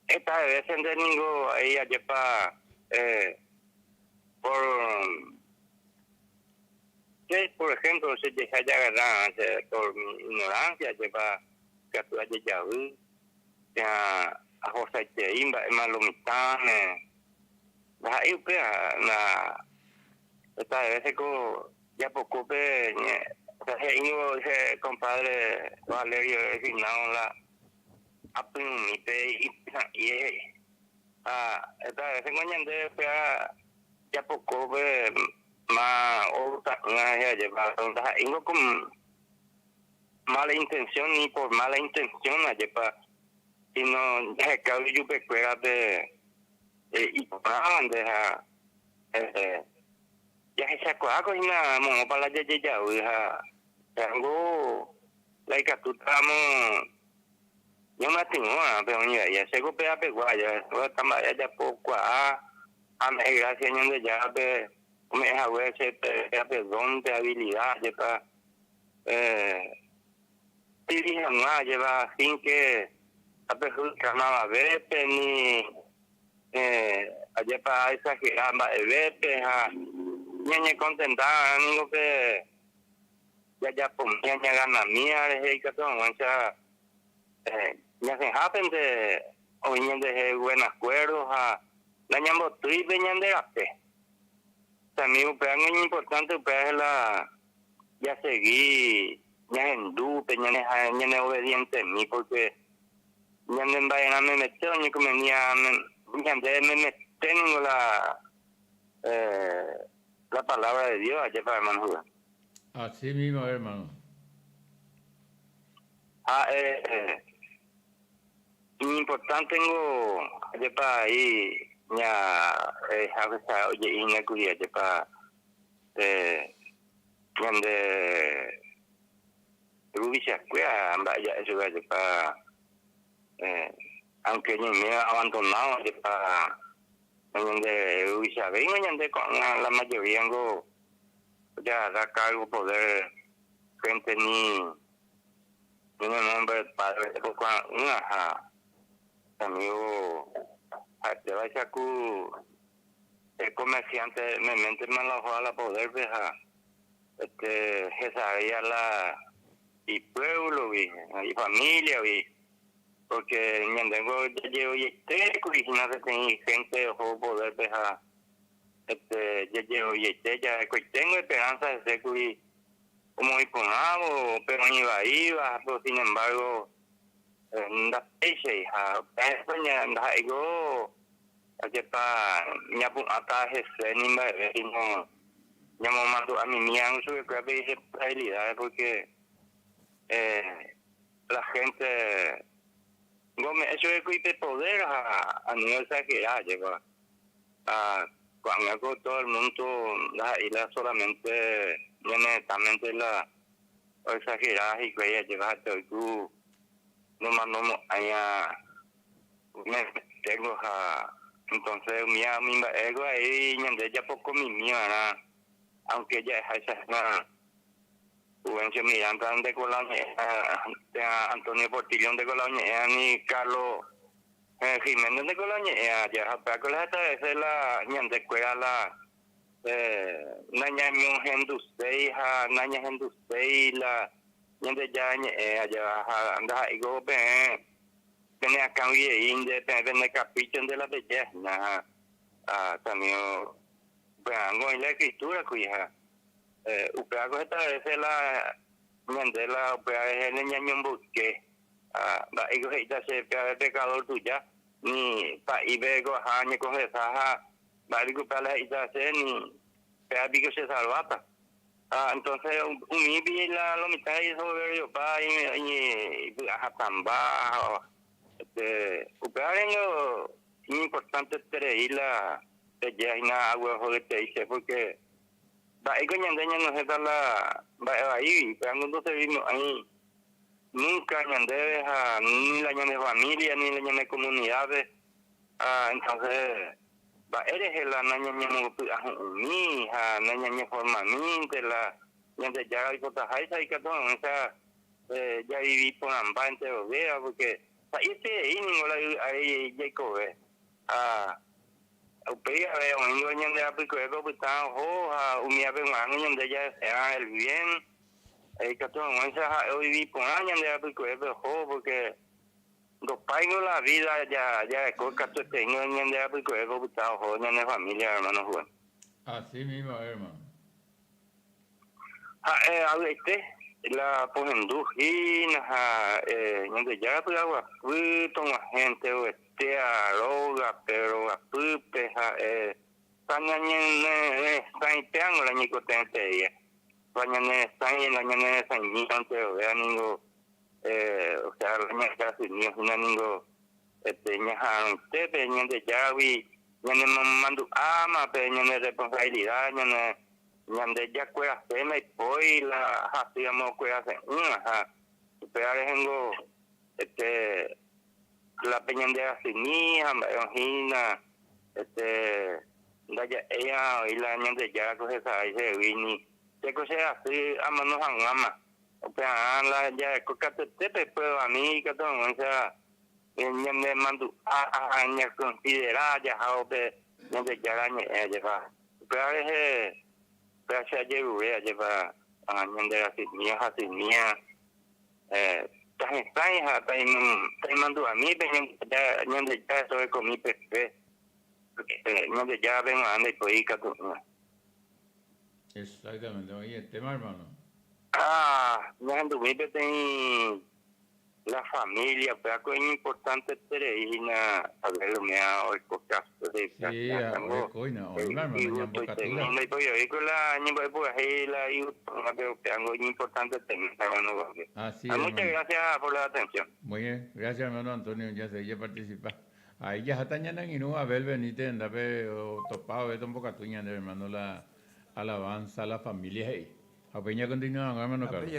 heta vése nde ningo avei ajépa por Che, por ejemplo, che jeha jagarrã che por mi ignorancia ajépa ikatu ajejavy térã ahosaiterei mba'éma lo mitãme, ndaha'éi upéva la heta vése ko japoko pe he'íngo che compadre Valerio Finao la apyrũmi pe ipysã'i he'i ha heta vése ko ñande upéva japoko pe Ma outa'ỹva rehe ajépa, ndaha'éingo ko mala intención ni por mala intención ajépa, sino jahekágui ijupekuéra pe iporãvante ha jahechakuaáko hína moõpa la jajejavy ha pévango la ikatútaramo ñamyatyrõrã pe oĩ vai. Chéko péva pegua aja, heta mba'e ajapokuaa Ame'ẽ grásia Ñandejárape ome'ẽ hague che pe don, pe habilidad ajépa tiri hag̃ua ajépa sin que aperhudika mavavépe ni ajépa aexagera mba'evépe ha ñañekontenta va'erã ningo pe jajapomíva ñaganamíva rehe ikatu hag̃uáicha ñasẽhápente oĩ ñandehe buen acuerdo ha nañambotýi pe ñande rape. También upéva iñimportante upéva es la jasegi ñahendu pe ñane ha ñane obedientemi porque ñande mba'erã memete oñekonvenía ñande memete ningo la la palabra de Dios ajépa hermano Juan.
Así mismo hermano.
Ha Iñimportántengo ajépa aí ña jahecha oje'ína kuri ajépa ñande ruvichakuéra mba'e ja'e chupe ajépa aunque ñaime abandonado ajépa ñande ruvichavéima ñande ko'ág̃a la mayoría-ngo ojagarra cargo poder gente ni Ñañomombe padre rekokuaa'ỹva ha amigo ha'etévaicha ku pe comerciante meméntema la oho a la poder-pe ha este hesavéia la ipueblo-gui, ifamilia-gui, porque ñandéngo jajeroviaite kuri hína peteĩ gente oho poder-pe ha este jajeroviaite, jarekoiténgo esperanza hese kuri Omoĩ porãvo pe oĩ vaíva, pero sin embargo ndapéichai ha upéva ndaha'éiko ajépa ñapu'ãta hese ni mba'eve sino ñamomandu'a mimi ág̃a chupekuéra pe irresponsabilidades porque la gente ngome'ẽ chupekuéra pe poder ha ani oexagera ajépa. Ha ko'ág̃a ko todo el mundo ndaha'éi la solamente ñane retãmente la oexagera hikuái ajépa ha'ete oiku nomanomo'ãi metengo ha entonces umíva umi mba'e avei ñande japokomimi va'erã aunque ja'eháicha hína Juvencio Miranda ndeko la oñe'ẽ térã Antonio Portillo ndeko la oñe'ẽ ni Carlos Jiménez ndeko la oñe'ẽ aja ha upéva ko la heta veces la ñande kuéra la nañañohenduséi ha nañahenduséi la Ñandejára ñe'ẽ aja ha ndaha'éiko peẽ pene akãgui rei nde peẽ pende capricho nde la peje hína ha también upearãngo oĩ la escritura kuri ha. Upévako heta vése la ñande la upéva rehe ñañomboyke. Ha mba'éiko he'íta che péva pekadór tuja, ni pa'ípe ko aha añekonfesa ha mba'e piko upéva la he'íta che, ni péva piko chesalváta. Ha entonce umi la lo mitã isoberbiopa ipy'a hatãmba ha este upéva ningo iñimportanteterei la peje hína aguerohoryetei che porque mba'éiko ñande ñanohẽta la mba'e vaígui upéva ndoservimo'ãi nunca ñandéve ha ni la ñane familia ni la ñane comunidad-pe ha entonces Mba'e rehe la nañañemopy'ahu'ũmi ha nañañeformamínte la Ñandejára oipotaháicha ikatu hag̃uáicha javivi porãmba enterovéva, pórke sa'ieterei ningo la yvy ári jaikove. Ha upéi ave oĩngo ñande rapykuépe opytã oho ha umívape g̃uarãngo ñande jadeseã el bien ikatu hag̃uáicha ha'e ovivi porã ñande rapykuépe oho, pórke Ndopáingo la vida jareko katuetéingo ñande rapykuere ko opyta oho ñane familia hermano Juan.
Así mismo hermano.
Ha'e avy'aite la pohendu hína ha Ñandejára py'aguapy tog̃uahẽ enterovetéa rógape, rogapýpe ha'e ta ñañeresãitéango la ñaikotevẽtereíva. La ñaneresãi, la ñaneresãimíva enterovéa ningo Osea la ñaneasymi hína ningo ñaha'arõite pe Ñandejáragui ñanemomandu'áma pe ñane responsabilidad, ñane ñande jakuerase ndaipói la hasy amokuerase'ỹva ha upéva rehengo este la pe ñandeasymi ha mba'e oĩhína este ndaja'éiva oĩ la Ñandejára ko hesarái chehegui ni chéko cherasy amano hag̃uáma. Upearã la jareko katuete pe pruebami ikatu hag̃uáicha ñanemandu'a ha ñakonsidera jahávo pe Ñandejára ñe'ẽ ajépa. Upéva rehe upéva che ajerure ajépa ñande rasymía hasymía tahesãi ha taimandu'ami pe Ñandejára torekomi pe fe, Ñandejárape g̃uarã ndaipói ikatu'ỹva.
Exactamente, oĩ etéma hermano.
Ha ñahendumi peteĩ la familia, upéva ko iñimportanteterei hína Abel umíva oiko caso de
Sí, orekóina, oĩma hermano ñambokatúra.
Ndaipoioi ko la ñembo'e purahéi la igustoma, pero upéva ngo iñimportantetemi hermano Jorge.
Así
Ah,
es,
muchas
hermano.
gracias por la atención.
Muy bien, gracias hermano Antonio, ya se participa. Ahí jaháta ñane angirũ Abel Benítez rendápe otopa vove tombokatu ñande hermano la alabanza la familia he'i. Ha upéi ñakontinua hag̃ua hermano Carlos.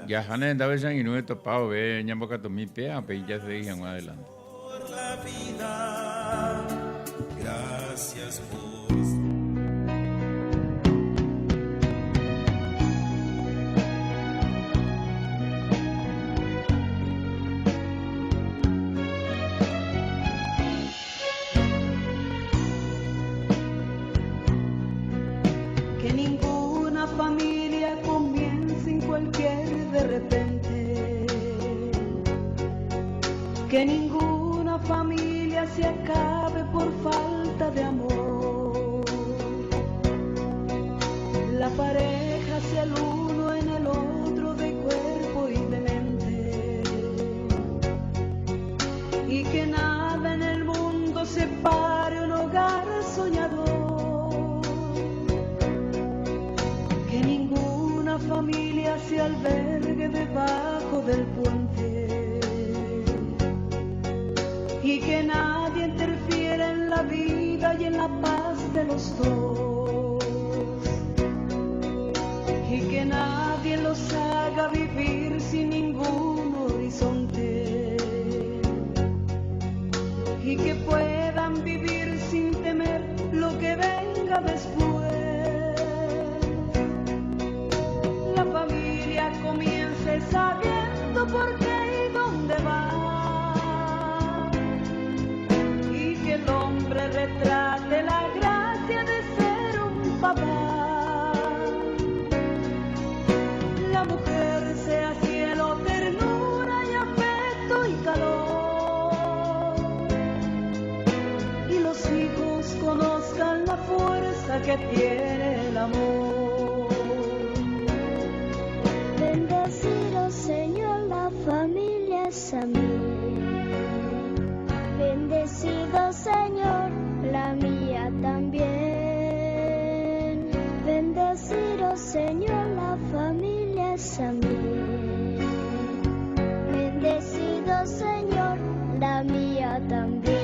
Jaha ne rendápe che angirũ etopa vove ñambokatumi péa ha upéi jasegi hag̃ua adelante.
Que ninguna familia comience en cualquier de repente. Que ninguna familia se acabe por falta de amor. La pareja sea el uno en el otro de cuerpo y de mente. Y que nada en el mundo separe un hogar soñador. Que ninguna familia se albergue debajo del puente. Y que nadie interfiera en la vida y en la paz de los dos. Y que nadie los haga vivir sin ningún horizonte. Y que puedan vivir sin temer lo que venga después. La familia comience sabiendo por qué y dónde va. Y que el hombre retrate la gracia de ser un papá. La mujer sea cielo, ternura y afecto y calor. Y los hijos conozcan la fuerza que tiene el amor.
familia es a mí. Bendecido Señor, la mía también. Bendecido Señor, la familia es a mí. Bendecido Señor, la mía también.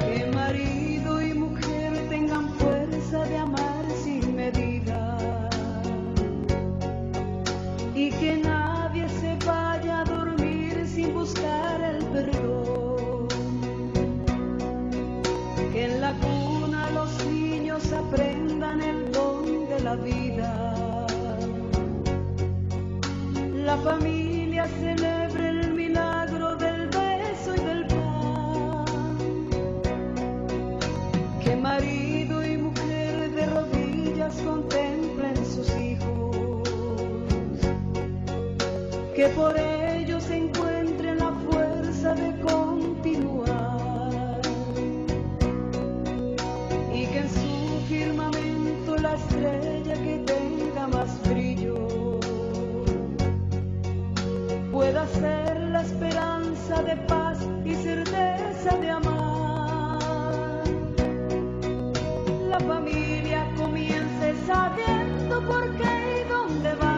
Que marido y mujer tengan fuerza de amar sin medida y que nadie se vaya a dormir sin buscar el perdón. Que en la cuna los niños aprendan el don de la vida. La familia celebre el milagro del beso y del pan. Que marido y mujer de rodillas contemplen sus hijos. Que por ellos encuentren la fuerza de continuar. Y que en su firmamento la estrella que tenga más brillo pueda ser la esperanza de paz y certeza de amar. La familia comience sabiendo por qué y dónde va.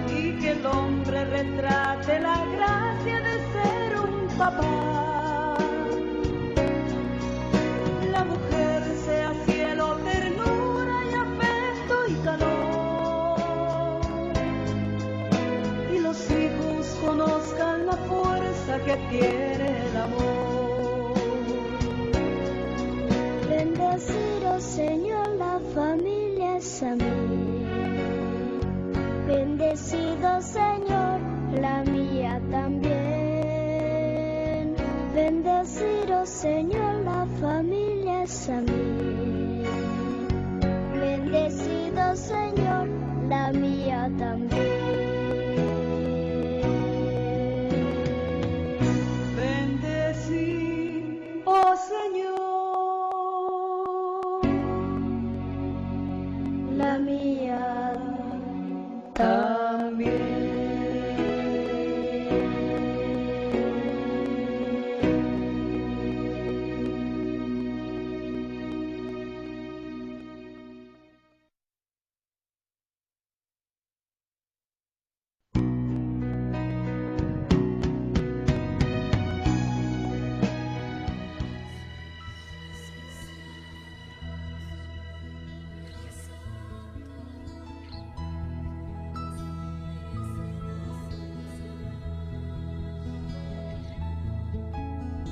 Y que el hombre retrate la gracia de ser un papá. La mujer sea cielo, ternura y afecto y calor. Y los hijos conozcan la fuerza que tiene el amor.
Bendecido Señor, la familia es a mí. Bendecido Señor, la mía también. Bendecido Señor, la familia es a mí. Bendecido Señor, la mía también.
Bendecí, oh Señor,
La mía
también.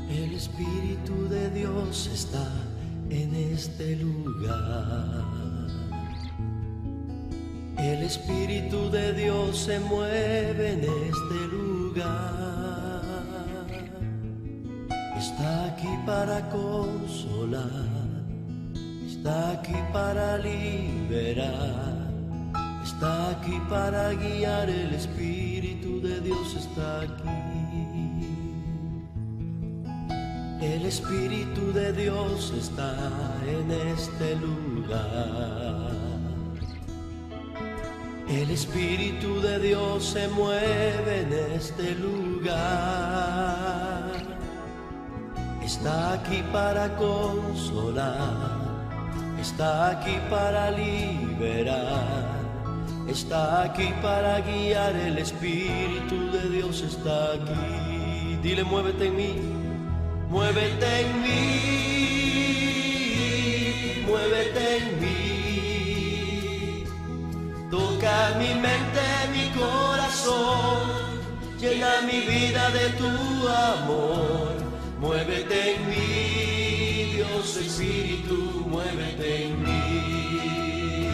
El Espíritu de Dios está en este lugar. El Espíritu de Dios se mueve en este lugar. Está aquí para consolar, está aquí para liberar, está aquí para guiar. El Espíritu de Dios está aquí. El Espíritu de Dios está en este lugar. El Espíritu de Dios se mueve en este lugar. Está aquí para consolar, está aquí para liberar, está aquí para guiar. El Espíritu de Dios está aquí. Dile, muévete en mí. Muévete en mí, muévete en mí. Toca mi mente, mi corazón, llena mi vida de tu amor. Muévete en mí, Dios Espíritu, muévete en mí.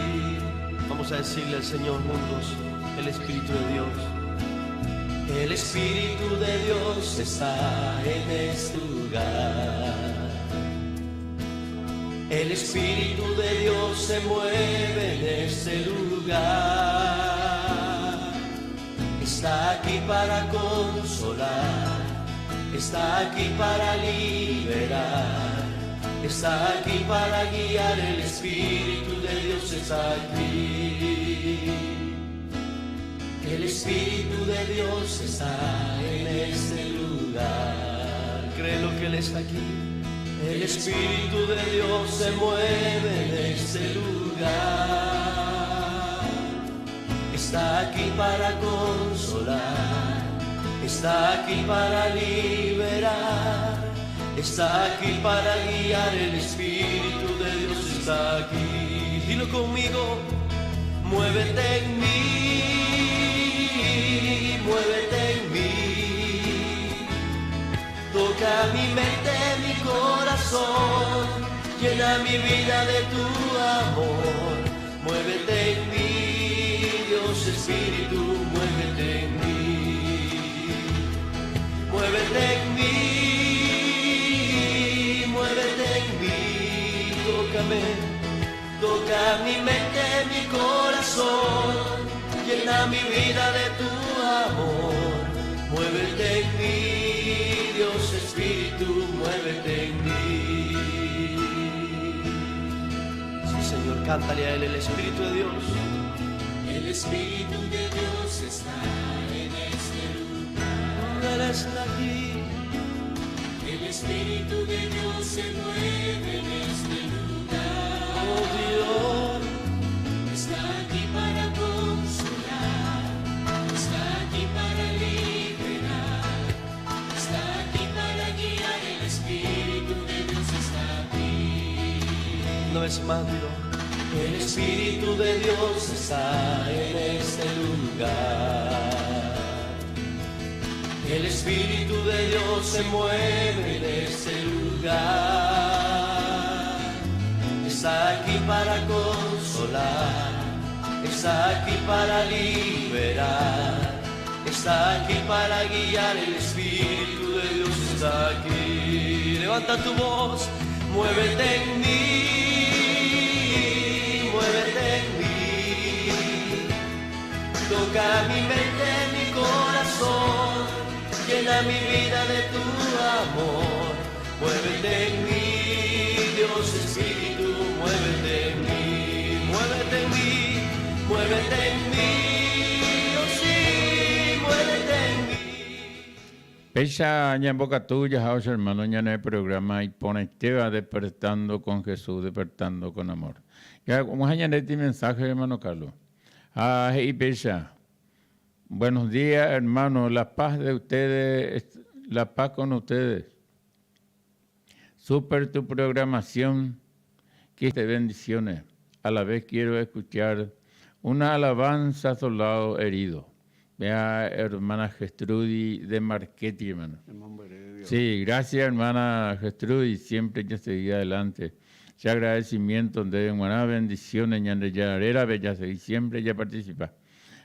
Vamos a decirle al Señor juntos, el Espíritu de Dios. El Espíritu de Dios está en este lugar. El Espíritu de Dios se mueve en este lugar. Está aquí para consolar, está aquí para liberar, Está aquí para guiar, el Espíritu de Dios está aquí. El Espíritu de Dios está en este lugar. Créelo que Él está aquí. El Espíritu de Dios se mueve en este lugar. Está aquí para consolar. Está aquí para liberar. Está aquí para guiar. El Espíritu de Dios está aquí. Dilo conmigo. Muévete en mí. Muévete en mí. Toca mi mente, mi corazón, llena mi vida de tu amor. Muévete en mí, Dios Espíritu, muévete en mí. Muévete en mí, muévete en mí, tócame, toca mi mente, mi corazón, llena mi vida de tu amor. Muévete en mí, Dios Espíritu, muévete en mí. Sí, Señor, cántale a Él el Espíritu de Dios.
El Espíritu de Dios está en este lugar.
Él está aquí.
El Espíritu de Dios se mueve en este lugar.
Oh Dios,
Está aquí para consolar, está aquí para liberar, está aquí para guiar, el Espíritu de Dios está aquí.
una vez más, dilo. El Espíritu de Dios está en este lugar. El Espíritu de Dios se mueve en este lugar. Está aquí para consolar, está aquí para liberar, está aquí para guiar. El Espíritu de Dios está aquí. Levanta tu voz, muévete en mí, muévete en mí. Toca mi mente, mi corazón, llena mi vida de tu amor. Muévete en mí, Dios Espíritu, muévete en mí, muévete en mí, muévete en mí, oh sí, muévete en mí.
Péicha ñambokatu jahávo che hermano ñane programa iporãitéva Despertando con Jesús, Despertando con Amor. Ya, vamos a añadir este mensaje, hermano Carlos. Ah, he'i péicha. Buenos días, hermano. La paz de ustedes, la paz con ustedes. Super tu programación. Que te bendiciones. A la vez quiero escuchar una alabanza soldado herido. Vea, hermana Gestrudi de Marchetti, hermano. Sí, gracias, hermana Gestrudi. Siempre que seguir adelante. Ese agradecimiento de hermana bendiciones, ñande yarera, bella seguir siempre ya participa.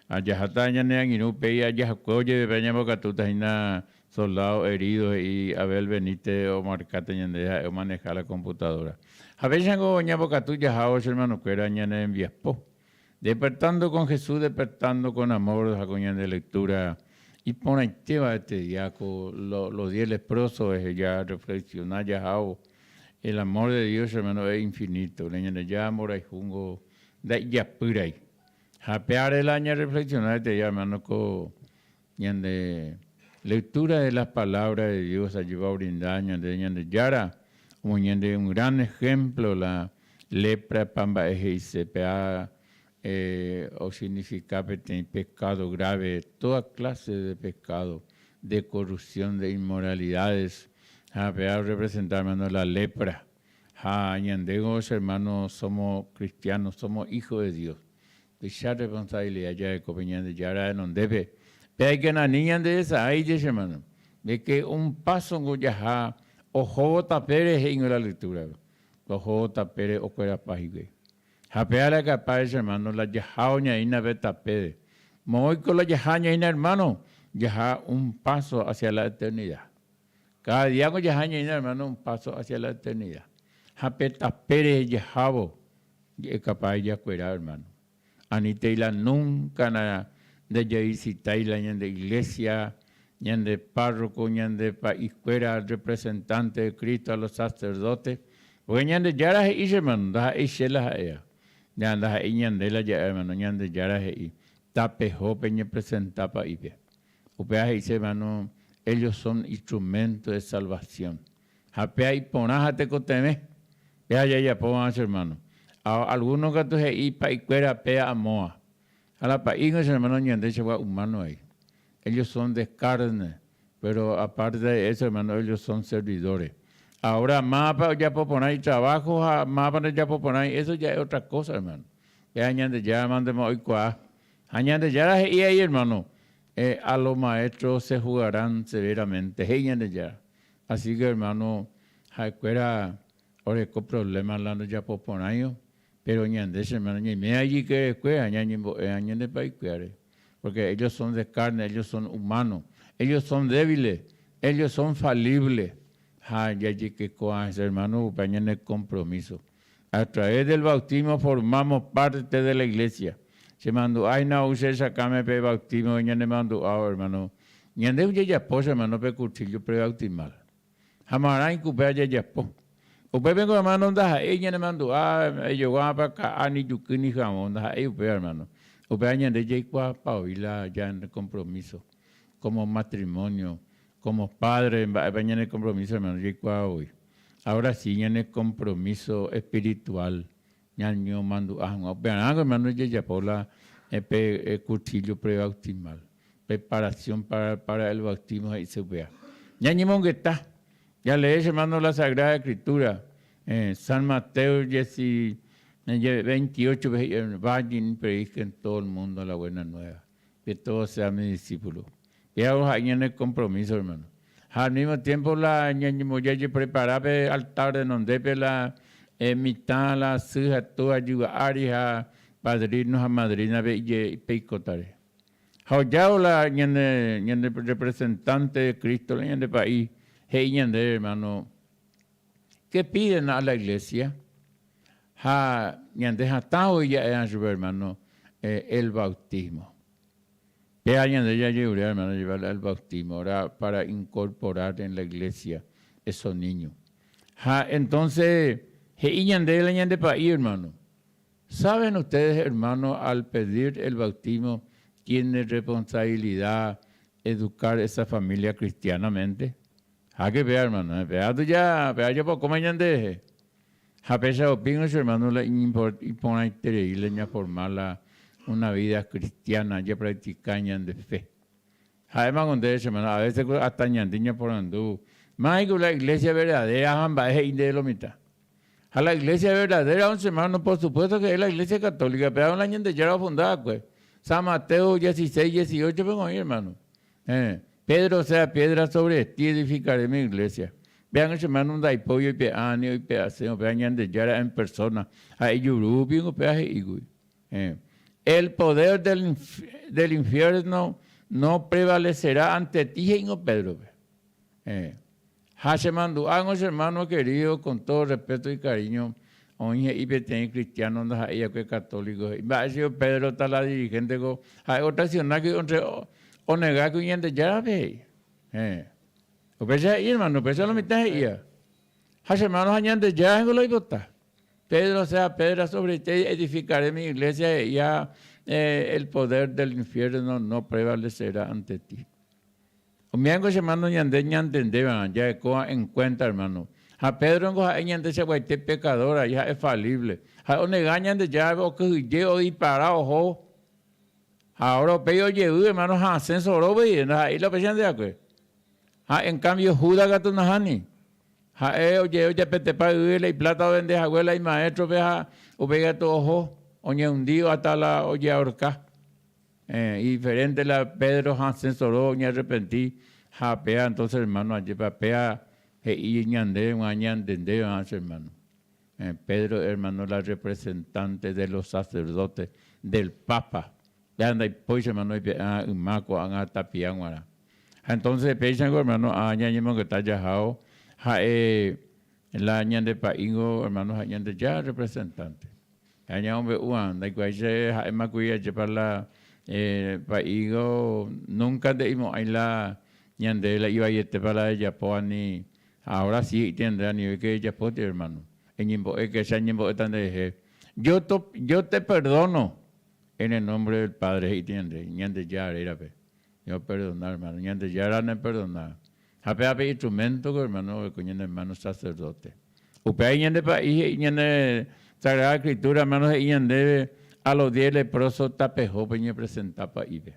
Allá ñane angirũ péi ajajakue ojeve ñambokatúta hína soldado herido y Abel Benítez omarkáta ñande ha'e omaneja la computadora. Ha péichango ñambokatu jahávo che hermanokuéra ñane rembiapo. Despertando con Jesús, despertando con amor, ha ko ñande lectura iporãitéva este día ko los diez leprosos eheja reflexiona jahávo. El amor de Dios, hermano, es infinito. Ñandejára mborayhúngo nda'ijapýrai. Ha pe are la ñareflexiona este día, hermano, ko ñande lectura de las palabras de Dios ajépa obrinda ñande Ñandejára omoñande un gran ejemplo la lepra pa mba'e he'ise péa osignifica peteĩ pecado grave, toda clase de pecado, de corrupción, de inmoralidades, ha péa orrepresenta, hermano, la lepra. Ha ñandéngo, che hermano, somos cristianos, somos hijos de Dios. Tuicha responsabilidad jareko pe Ñandejára renondépe. Pe aikenani ñande resa'áije, che hermano, de que un paso ngo jaha ohóvo tapére he'ingo la lectura-pe. Ohóvo tapére okuerapa hikuái. Ha pe arakapáre, che hermano, la jaha oñaína pe tapére. Moõiko la jaha ñaína, hermano, jaha un paso hacia la eternidad. Cada día ko jaha ñaína, hermano, un paso hacia la eternidad. Ha pe tapére jahávo, je'ekapáre jakuera, hermano. Anítei la nunca na ndajavisitái la ñande iglesia, ñande párroco, ñande pa'ikuéra, representante de Cristo, a los sacerdotes. Porque Ñandejára he'i che hermano, ndaha'éi che la ha'éva. Ndaha'éi ñande la ja'éva hermano, Ñandejára he'i, tapeho peñepresenta pa'ípe. Upéva he'ise hermano, ellos son instrumento de salvación. Ha péa iporã ha tekotevẽ, péa jajapóva che hermano. Ha alguno katu he'i pa'ikuéra péa amóva. Ha la pa'íngo che hermano ñandéichagua humano ai. Ellos son de carne, pero aparte de eso hermano ellos son servidores. Ahora mávapa ojapo porã itrabajo ha mávapa ndojapo porãi, eso ya es otra cosa hermano. Péa Ñandejára mantema oikuaa. Ha Ñandejára he'i ai hermano, a los maestros se juzgarán severamente, he'i Ñandejára. Así que hermano, ha'ekuéra oreko problema la ndojapo porãivo, pero ñande che hermano ñaime ajykerekuéra ñañembo'éva ñande pa'ikuéra-re, porque ellos son de carne, ellos son humanos, ellos son débiles, ellos son falibles, ha jajykekuaa che hermano upe ñane compromiso. A través del bautismo formamos parte de la iglesia. Che mandu'a hína ou che resakãme pe bautismo ñanemandu'ávo hermano. Ñande ojejapo che hermano pe cuchillo prebautismal. Ha marã ikupéva jajapo. Upépengo hermano ndaha'éi ñanemandu'a ejoguámapa ka'a ni juky ni javõ, ndaha'éi upéva hermano. Upéva ñande jaikuaapa voi la ñane compromiso como matrimonio, como padre mba'épa ñane compromiso hermano jaikuaa voi. Ahora sí ñane compromiso espiritual ñañomandu'a hag̃ua. Upearãko hermano jajapo la pe cuchillo prebautismal, preparación para el bautismo he'ise upéva. Ñañemongeta, jalee che hermano la Sagrada Escritura, San Mateo 28 pe he'i, Vayan y prediquen en todo el mundo la buena nueva, que todos sean mis discípulos. Péva ha'e ñane compromiso hermano. Ha al mismo tiempo la ñañemboja jajeprepara pe altar renondépe la mitã, la sy ha túva jyva ári ha padrino ha madrina pe ipeikótare. Ha ojávo la ñane ñande representante de Cristo la ñande pa'i he'i ñandéve hermano, Qué piden a la iglesia? Ha ñande hatã voi ja'éva chupe hermano, el bautismo. Péva ñande jajerure hermano llevar al bautismo ahora para incorporar en la iglesia esos niños. Ha entonces he'i ñande la ñande pa'i hermano, ¿saben ustedes hermano al pedir el bautismo tiene responsabilidad educar esa familia cristianamente? Ha que péva hermano, péva tuja, péva jopokóma ñande rehe. Ha péicha opíngo che hermano la iporãiterei la ñaforma la una vida cristiana, japractica ñande fe. Ha'éma ko ndéve che hermano, a veces ko hasta ñande ñaporandu, Máiko la iglesia verdadera ha mba'e he'i ndéve lo mitã. Ha la iglesia verdadera once hermano, por supuesto que es la iglesia católica, péva la Ñandejára ofunda va'ekue. San Mateo 16, 18 pe oĩ hermano. Héẽ, Pedro sea piedra sobre ti edificaré mi iglesia. Péango che hermano ndaipói oipe'a ni oipe'ase upéva Ñandejára en persona ha ijurúpi upéva he'ígui. Héẽ, el poder del, del infierno no prevalecerá ante ti he'ingo Pédrope. Héẽ, ha chemandu'ángo che hermano querido con todo respeto y cariño oĩ he'i peteĩ cristiano ndaha'éi va'ekue católico he'i mba'e che Pedro ta la dirigente ko ha'e otraiciona kuri entre onega kuri Ñandejárape he'i. Héẽ. Upéicha he'i hermano, upéicha lo mitã he'íva. Ha che hermano ha Ñandejára ningo la oipota. Pedro sea piedra sobre ti edificaré mi iglesia he'i ha el poder del infierno no prevalecerá ante ti. Umívango che hermano ñande ñantendéva jarekóva en cuenta hermano. Ha Pedro niko ha'e ñande chaguaite pecador ahí ha'e falible. Ha'e onega Ñandejárape okyhyje odipara oho. Ha ahora upéi ojevy hermano ha asẽ sorópe ndaha'éi la upéicha ñande va'ekue. Ha en cambio Judas katu nahániri. Ha'e ojevy ojapetepa yvy la iplata ovende hague la imaestrope ha upéi katu oho oñehundi hasta la ojeahorka. Idiferente la Pedro hasẽ soro oñearrepenti ha péa entonces hermano ajépa péa he'i ñandéve g̃uarã ñantendéve g̃uarã che hermano. Pedro hermano la representante de los sacerdotes del Papa. Péa ndaipói che hermano oipe'a yma ko'ág̃a tapia g̃uarã. Ha entonces péichango hermano ág̃a ñañemongeta jahávo ha'e la ñande pa'íngo hermano ha Ñandejára representante. Ha ñamombe'úva, ndaikuaái che ha'éma kuri ajépa la pa'ígo nunca nde'imo'ãi la ñande la ivaietépa la ejapóva ni, ha ahora sí he'íte ñande anive que ejapóti hermano. Eñembo'éke, che añembo'éta nderehe. Yo, yo te perdono en el nombre del Padre, he'íta ñande, Ñandejára rérape. Yo perdona, hermano. Ñandejára ne perdona. Ha péva pe instrumento ko, hermano, oguereko ñane hermano sacerdote. Upéva ñande pa'i he'i ñane Sagrada Escritura, hermano, he'i ñandéve a los diez leprosos tapeho peñepresenta pa'ípe.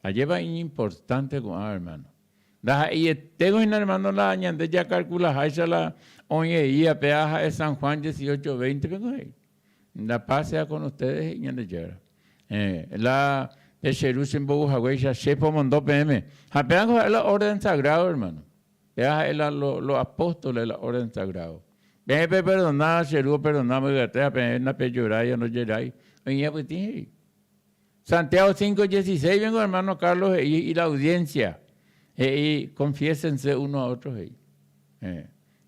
Ajépa iñimportante ko'ã, hermano. Ndaha'eiete hína, hermano, la ñande jakalkulaháicha la oĩeíva, péva ha'e San Juan 18, 20 peko he'i. La paz sea con ustedes, he'i Ñandejára. La pe che Ru chembou haguéicha, che pomondo peẽme. Ha pévango ha'e la orden sagrado, hermano. Péva ha'e la los apóstoles la orden sagrado. Peẽ peperdona, che Ru operdona mbygyete ha peẽ ndapejorái ha ndojerái. Oñeñapytĩ he'i. Santiago 5:16 vengo hermano Carlos he'i y la audiencia he'i confiésense uno a otro he'i.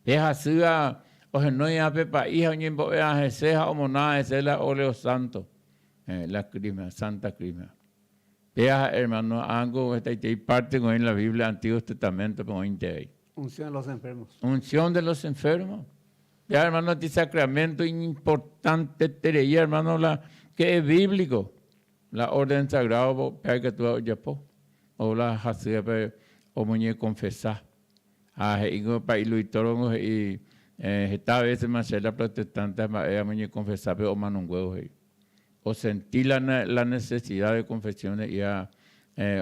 Pe hasýva ohenóiva pe pa'i ha oñembo'éva hese ha omonáva hese la óleo santo, la crisma, santa crisma. Péva ha'e hermano ángo hetaitei parte oĩ la Biblia Antiguo Testamento-pe oĩnte avei.
Unción de los enfermos.
Unción de los enfermos. Péva hermano ti sacramento iñimportanteterei hermano la que es bíblico. La orden sagrado péva ikatúva ojapo. O la hasývape omoñeconfesa. Ha he'íngo Pa'i Luis Toro he'i heta vécema che la protestante ha mba'e amoñeconfesápe omanonguévo he'i. Osenti la la necesidad de confesión he'íva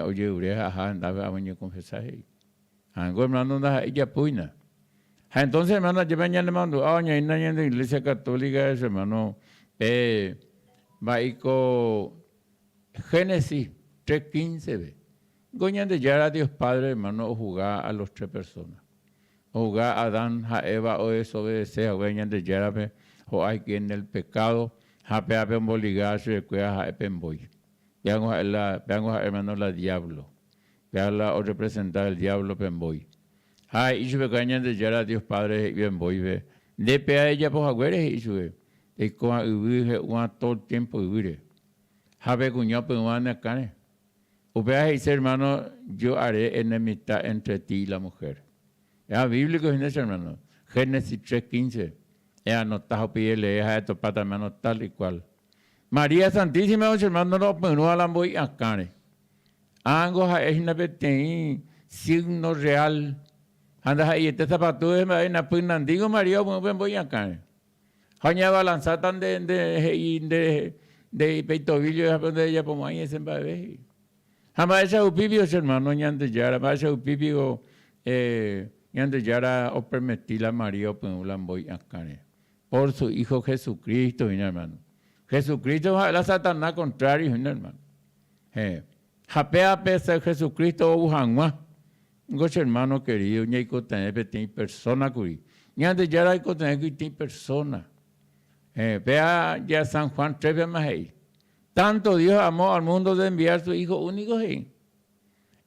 ojerure ha aha hendápe amoñeconfesa he'i. Ha niko hermano ndaha'éi japúina. Ha entonces hermano ajépa ñanemandu'a oñeína ñande iglesia católica hermano pe mba'éiko Génesis 3:15-pe. Niko Ñandejára Dios Padre hermano ohuga a los tres personas. Ohuga Adán ha Eva odesobedece hague Ñandejárape ho'a hikuái en el pecado ha pévape omboliga chupekuéra ha'e pe mbói. Pévango ha'e la, pévango ha'e hermano la diablo. Péva la orrepresenta el diablo pe mbói. Ha he'i chupekuéra Ñandejára Dios Padre he'i pe mbóipe, Nde péva rejapo haguére he'i chupe, eikóva yvy he'úva todo el tiempo yvýre. Ha pe kuña opyvã ne akãre. Upéva he'ise hermano, yo haré enemistad entre ti y la mujer. Péva bíblico hína che hermano. Génesis 3:15. Eanota ha upéi elee ha etopáta hermano tal y cual. María Santísima che hermano ropyrũva la mbói akãre. Ãngo ha'e hína peteĩ signo real. Ha ndaha'eiete sapatu rehe mba'e hína, pynandíngo María opyrũ pe mbói akãre. Ha oñeabalanzáta nde, nde he'i nde, nde pe itobillo rehe ha nderejapomo'ãi hese mba'eve he'i. Ha mba'éicha rupi piko che hermano Ñandejára, mba'éicha rupi piko Ñandejára opermiti la María opyrũ la mbói akãre. Por su hijo Jesucristo hína hermano. Jesucristo ha'e la Satanás contrario hína hermano. Héẽ. Ha péva pe Jesucristo ou hag̃ua, niko che hermano querido, ñaikotevẽ peteĩ persona kuri. Ñandejára oikotevẽ kuri peteĩ persona. Héẽ, péva ja San Juan 3-pema he'i. Tanto Dios amó al mundo de enviar su Hijo único he'i.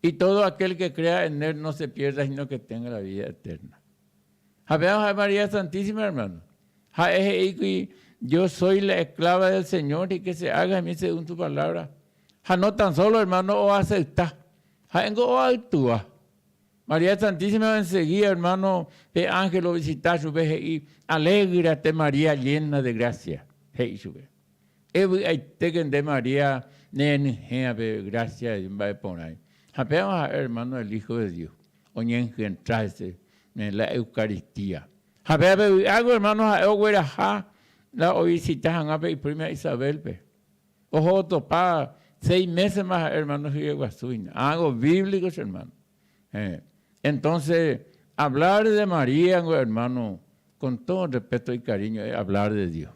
Y todo aquel que crea en él no se pierda sino que tenga la vida eterna. Ha péva ha'e María Santísima, hermano. Ha'e he'íkuri, Yo soy la esclava del Señor y que se haga en mí según tu palabra. Ha no tan solo, hermano, oacepta. Ha'éngo oactúa. María Santísima enseguida, hermano, pe ángel ovisita chupe he'i, Alégrate María llena de gracia, he'i chupe. Evy'aitéke nde María nerenyhẽva pe gracia mba'e porãi. Ha péva ha'e, hermano, el Hijo de Dios. Oñengentra hese la Eucaristía. Ha péva pe vy'águi, hermano, ha'e ogueraha la ovisita hag̃ua pe iprima Isabel-pe. Oho otopa seis mésema ha'e, hermano, hyeguasúina. Algo bíblico, che hermano. Entonces, hablar de María, hermano, con todo respeto y cariño, es hablar de Dios.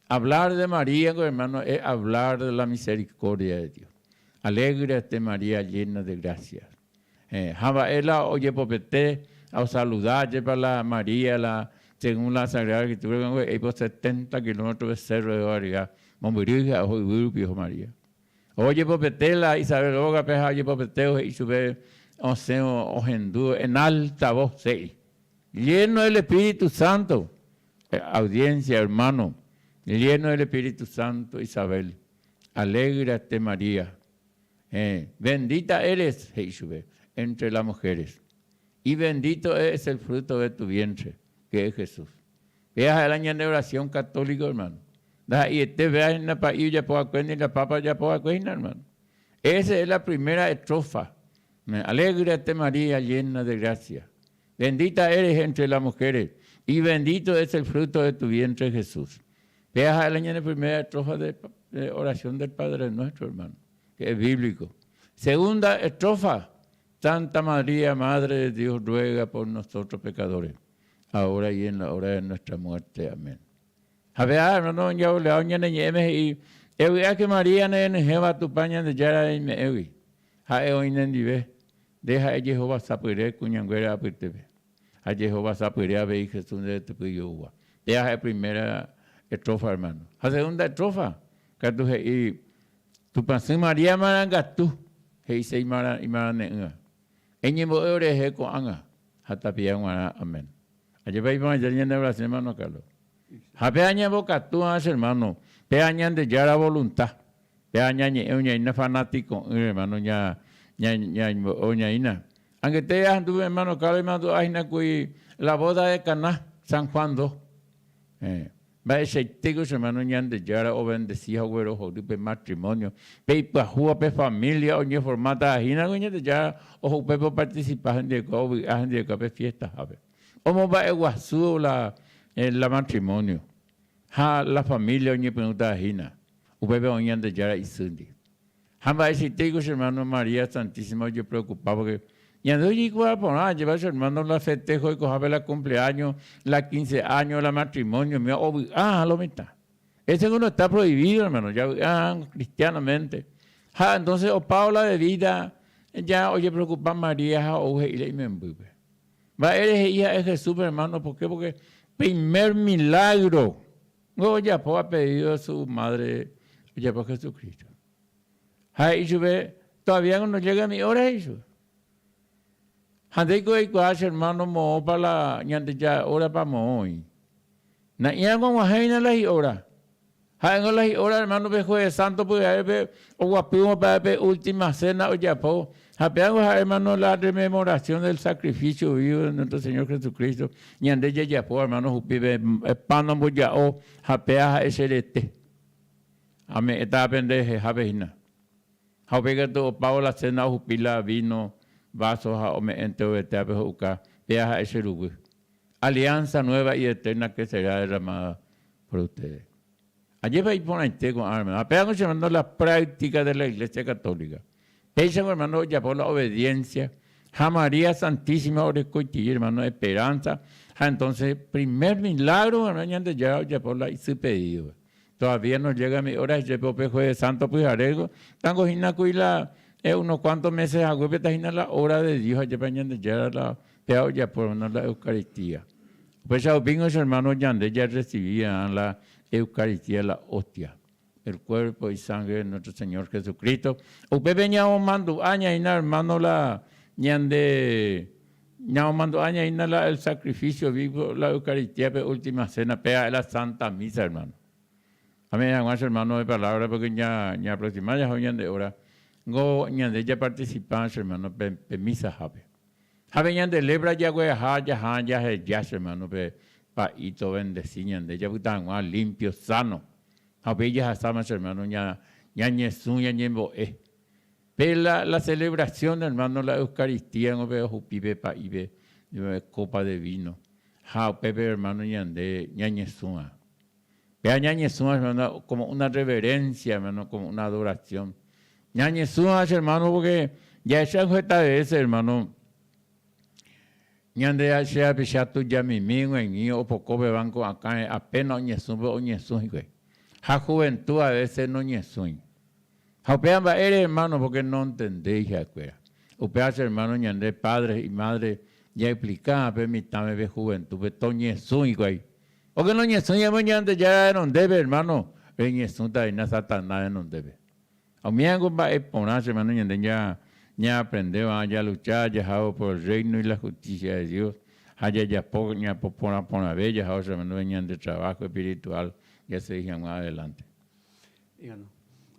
Hablar de María, hermano, es hablar de la misericordia de Dios. Alégrate, María, llena de gracia. Ha mba'e la ojepopete ha osaluda jepa la María la según la Sagrada Escritura he'i po 70 kilómetro pe cerro de Barriga mombyry ha oho yvy rupi oho María. Oho ojepopete la Isabel rógape ha ojepopete he'i chupe osẽ ohendu en alta voz he'i lleno del Espíritu Santo audiencia hermano lleno del Espíritu Santo Isabel alégrate María Héẽ, bendita eres, he'i chupe, entre las mujeres, y bendito es el fruto de tu vientre, que es Jesús. Péa ha'e la ñande oración católico, hermano. Ndaha'eiete péa hína pa'i ojapo va'ekue ni la papa ojapo va'ekue hína, hermano. Esa es la primera estrofa. Alégrate María, llena de gracia. Bendita eres entre las mujeres y bendito es el fruto de tu vientre Jesús. Péa ha'e la ñane primera estrofa de, de oración del Padre Nuestro, hermano, que es bíblico. Segunda estrofa, Santa María, Madre de Dios, ruega por nosotros pecadores, ahora y en la hora de nuestra muerte. Amén. Ha péa, hermano, jaboleao ñane ñe'ẽme he'i, Evy'áke María ne renyhẽva Tupã Ñandejára reñeme'ẽgui, ha'e oĩ nendive, nde ha'e jehovasapyre kuñanguéra apytépe, ha jehovasapyre avei Jesús nde retypy oúva. Péa ha'e primera estrofa, hermano. Ha segunda estrofa katu he'i, Tupãsy María marangatu, he'ise imarane'ỹva. Eñembo'e orehe ko'ág̃a ha tapia g̃uarã. Amén. Ajépa iporãite ñande oración, hermano Carlos. Ha pe añembokatu ha che hermano, pe Ñandejára voluntad, pe añañe'ẽ oñaína fanatico'ỹre, hermano, ña, ña, ñaimbo'e oñaína. Angete ahendu hermano Carlos imandu'a hína kuri la boda de Caná, San Juan 2. Eh. Mba'eichaitéiko che hermano Ñandejára obendeci ha oguerohory pe matrimonio, pe ipyahúva, pe familia oñeformátava hína ko Ñandejára oho upépe oparticipa hendivekuéra, ovy'a hendivekuéra pe fiestahápe. Omomba'eguasu la la matrimonio ha la familia oñepyrũtava hína, upépe oĩ Ñandejára isýndi. Ha mba'eichaitéiko che hermano María Santísima ojepreocupa porque ñande ojeikuaa porã ajépa che hermano la festejo oikohápe la cumpleaños, la quince años, la matrimonio umíva ovy'a lo mitã. Ese no está prohibido hermano, javy'a cristianamente. Ha entonces opávo la bebida ya ojepreocupa María ha ou he'i la imembýpe. Mba'ére he'i ha'e Jesúspe hermano, ¿por qué? Porque primer milagro ngo ojapo a pedido de su madre ojapo Jesucristo. Ha he'i chupe, Todavía no llega mi hora, he'i chupe. Ha ndéiko eikuaa che hermano moõpa la Ñandejára hora-pa moõ oĩ. Na'ĩramo og̃uahẽina la hi'óra. Ha'éngo la hi'óra hermano pe Jueves Santo pyharépe oguapývo pya'e pe última cena ojapo. Ha péango ha'e hermano la rememoración del sacrificio vivo de nuestro Señor Jesucristo. Ñande jajapo hermano hupive pan omboja'o ha péa ha'e che rete. Ame'ẽtava pende rehehápe hína. Ha upéi katu opávo la cena ohupi la vino vaso ha ome'ẽnte ovetévape ho'uka, péa ha'e che ruguy. Alianza nueva y eterna que será derramada por ustedes. Ajépa iporãite ko'ã hermano. Ha péa ko che hermano la práctica de la Iglesia Católica. Péicha ko hermano ojapo la obediencia ha María Santísima orekoitei hermano esperanza ha entonces primer milagro hermano Ñandejára ojapo la isy pedido. Todavía no llega mi hora, jepe upe Jueves Santo pyharégui, tango hína kuri la unos cuantos meses haguépe ta hína la hora de Dios, ajépa Ñandejára la péva ojapo hermano la Eucaristía. Upéicha rupíngo che hermano ñande jarrecibi va'erã la Eucaristía, la hostia, el cuerpo y sangre de nuestro Señor Jesucristo. Upépe ñamomandu'a ñaína hermano la ñande ñamomandu'a ñaína la el sacrificio vivo la Eucaristía pe última cena, péva la Santa Misa hermano. Ame'ẽ hag̃ua che hermano de palabra porque ña ñaaproxima jaho ñande hora ngo ñande japarticipa che hermano pe pe misa hápe. Ha pe ñande lepra jagueraha jaha jaheja che hermano pe pa'i tobendeci ñande japyta hag̃ua limpio, sano. Ha upéi jahasáma che hermano ña ñañesũ ñañembo'e. Pe la la celebración hermano la Eucaristía ngo pe ohupi pe pa'i pe copa de vino ha upépe hermano ñande ñañesũva. Pe añañesũva, hermano, como una reverencia, hermano, como una adoración. Ñañesũva, che hermano, porque jahecha heta veces, hermano, ñande che rapicha tujamimi g̃uaig̃ui opoko pe banco akãre apenas oñesũ pe oñesũ hikuái. Ha juventud a veces noñesũi. Ha upéva mba'ére, hermano, porque nontendéi ha'ekuéra. Upéva, che hermano, ñande padres y madres jaexplica pe mitãme pe juventud-pe toñesũ hikuái. Pórke noñesũi amo Ñandejára renondépe, ermáno, reñesũta hína Satanás renondépe. Ha umíva ningo mba'e porã, che ermáno, ñande ñaaprendéva jalucha jahávo por el Reino y la justicia de Dios, ha jajapo ñapo porã porãve jahávo, che ermáno, pe ñande trabajo espiritual jasegi hag̃ua adelante.
Bueno,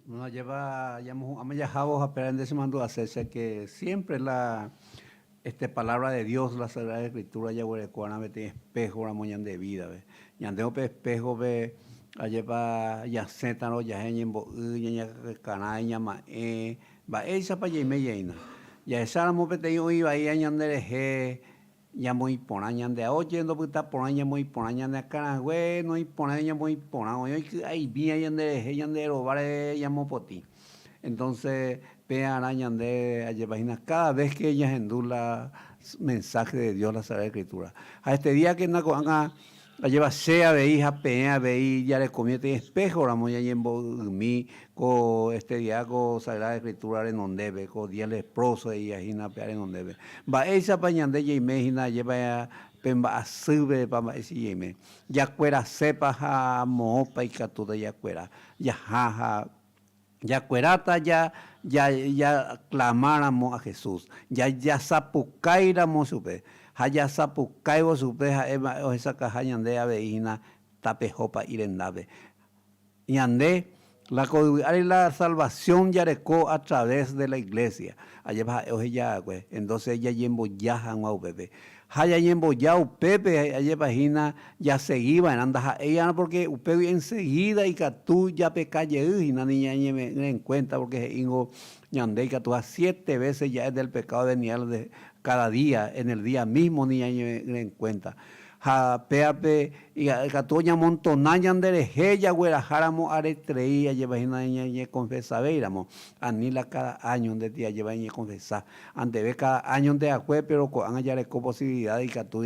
bueno, lleva, ya jahávo ha péra nde chemandu'ase che que siempre la. Este palabra de Dios, la Sagrada Escritura jaguereko arã peteĩ espejo ramo ñande vida-pe. Ñande upe espejo-pe ajépa jasẽtarõ jahe ñembo'y, ñañakãkarã, ñama'ẽ, mba'éichapa jaime jeýna. Jahecháramo peteĩ oĩ vaíva ñande rehe, ñamoĩ porã ñande ao, che ndopyta porãi ñamoĩ porã ñane akãrague, noĩ porãi ñamoĩ porã, oĩ oiky'aimíva ñande rehe, ñande rováre ñamopotĩ. Entonces, pearã ñande ajépa hína cada vez que ñahendu la mensaje de Dios, la Sagrada Escritura. Ha este día que ko'ág̃a ajépa che avei ha peẽ avei jarekomi peteĩ espejo ramo ñañembo'ymi ko este día ko Sagrada Escritura renondépe, ko día leproso he'íva hína pe renondépe. Mba'éichapa ñande jaime hína ajépa pe mba'asýpepa mba'éicha jaime. Jakuerasépa ha moõpa ikatúta jakuera. Jaha ha Jakueráta ja ja-ja-clama ramo a Jesús, ja-jasapukái ramo chupe, ha jasapukáivo chupe ha'e mba'e ohechakaha ñande avei hína tapeho pa'i rendápe. Ñande, la ko yvy ári la salvación jareko a través de la iglesia, ajépa ha'e oheja va'ekue, entonces jajemboja hag̃ua upépe. Ha ñañemboja upépe ajépa hína jasegi va'erã, ndaha'éi va'erã pórke upégui ensegída ikatu japeka jey hína ni ñañeme'ỹre en kuénta pórke he'íngo ñande ikatuha siete vése ja'e del pecado venial de káda día, en el día mísmo ni ñañeme'ỹre en kuénta. Ha péape ikatu oñamontona ñanderehe jagueraháramo areterei ajépa hína ñañekonfesavéiramo, ani la káda áño ndetei ajépa ñañekonfesa. Anteve káda áño nde'akue, péro ko'ág̃a jareko posibilidad ikatu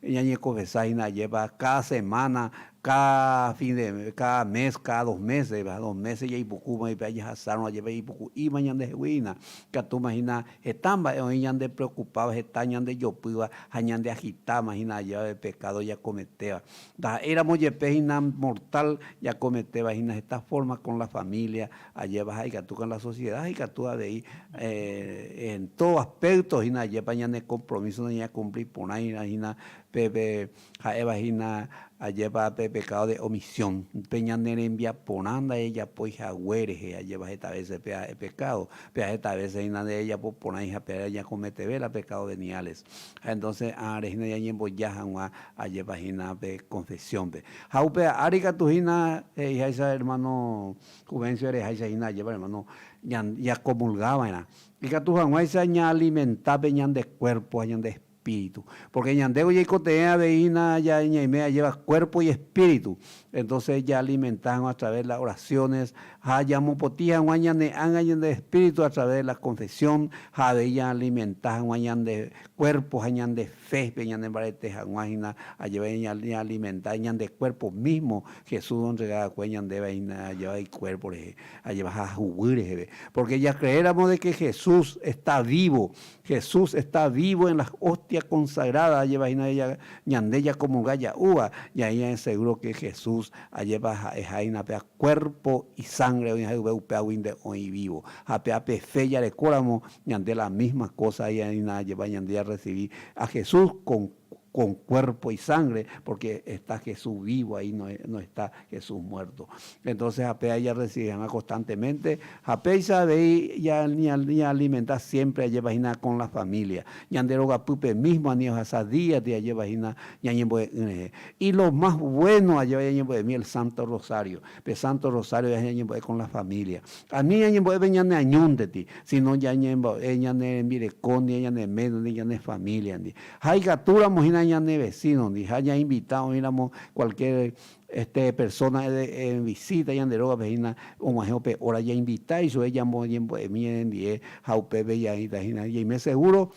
ñañekonfesa hína ajépa káda semána, káda fin de, káda mes, káda dos mése, dos mése jaipukúma jepe ajehasárõ ajépa jaipuku'íma ñandehegui hína. Ikatúma hína heta mba'e oĩ ñandepreokupáva, heta ñandejopýva ha ñandeahitáma hína ajépa pe pekádo jakometéva. Ndaha'éiramo jepe hína mortal jakometéva hína heta forma con la familia, Ajépa ha ikatu con la sociedad ha ikatu avei en todo aspecto hína ajépa ñane compromiso nañakumpli porãira hína pe pe ha'éva hína ajépa pe pecado de omisión pe ñane rembiaporã ndajejapói hague rehe ajépa heta veces pe ha'e pecado pe heta veces hína ndejajapo porãi ha péare ñakometeve la pecado veniales ha entonces ãre hína ñañemboja hag̃ua ajépa hína pe confesión pe ha upe ári katu hína he'iháicha hermano Juvencio ereháicha hína ajépa hermano ñakomulga va'erã ikatu hag̃uáicha ñaalimenta pe ñande cuerpo ha ñande espíritu. Porque ñandévo jaikotevẽ avei hína ñaime ajéva cuerpo y espíritu. Entonces jaalimenta hag̃ua a través las oraciones ha jamopotĩ hag̃ua ñane ánga ñande espíritu a través de la confesión ha avei ñaalimenta hag̃ua ñande cuerpo ha ñande fe-pe ñanembarete hag̃ua hína ajéva ñaalimenta ñande cuerpo mismo Jesús ontrega va'ekue ñandéve hína ajéva icuerpo rehe, ajéva ha huguy reheve. Porque jacreéramo de que Jesús está vivo, Jesús está vivo en las hostias consagradas ajéva hína ñande jacomulga ja'úva, ñaĩ ñaĩ seguro que Jesús ajépa ha'eha hína pe cuerpo y sangre oĩha yve upéagui nde oĩ vivo. Ha péa pe fe jarekóramo ñande la misma cosa hína ajépa ñande jarrecibi a Jesús con con cuerpo y sangre, porque está Jesús vivo ahí, no, no está Jesús muerto. Entonces ha péa jarrecibi hag̃ua constantemente, ha péicha avei ñaalimenta siempre ajépa hína con la familia. Ñande rogapýpe mismo ani ohasa día térã ajépa hína ñañembo'e'ỹ rehe. Y lo más bueno ajépa ñañembo'emi el Santo Rosario. Pe Santo Rosario ñañembo'e con la familia. Ani ñañembo'e pe ñane añónteti, sino ñañembo'e ñane rembirekóndi, ñane ménandi, ñane familia-ndi. Ha ikatúramo hína ñane vecino-ndi ha ñainvita oĩramo cualquier este persona en visita ñande rógape hína og̃uahẽ upe hora jainvita ichupe ñamoñembo'emi ñanendie ha upépe jaĩta hína jaime seguro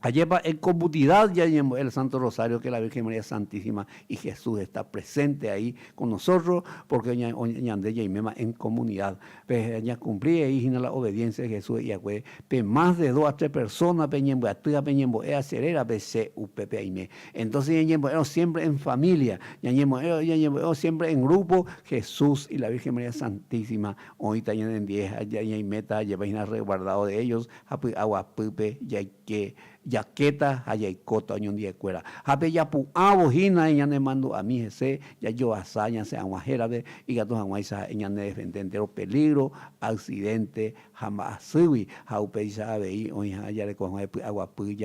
Ajépa en comunidad ñañembo'e el Santo Rosario que la Virgen María Santísima y Jesús está presente ahí con nosotros porque ñande ñaiméma en comunidad. Pe ñakumpli he'i hína la obediencia de Jesús he'i hague pe más de dos a tres personas peñembyaty ha peñembo'e a che rérape che upépe aime. Entonces ñañembo'érõ siempre en familia, ñañembo'érõ siempre en grupo, Jesús y la Virgen María Santísima oĩta ñanendie ha ñaiméta ajépa hína resguardado de ellos ha py'aguapýpe jaike. Jakéta ha jaikóta oñondiekuéra. Ha pe japu'ãvo hína ñanemandu'ami hese, jajoasa ñasẽ hag̃ua hérape, ikatu hag̃uáicha ha'e ñanedefende entéro peligro, accidente ha mba'asýgui. Ha upéicha avei oĩ hag̃ua jareko hag̃ua ipy'aguapy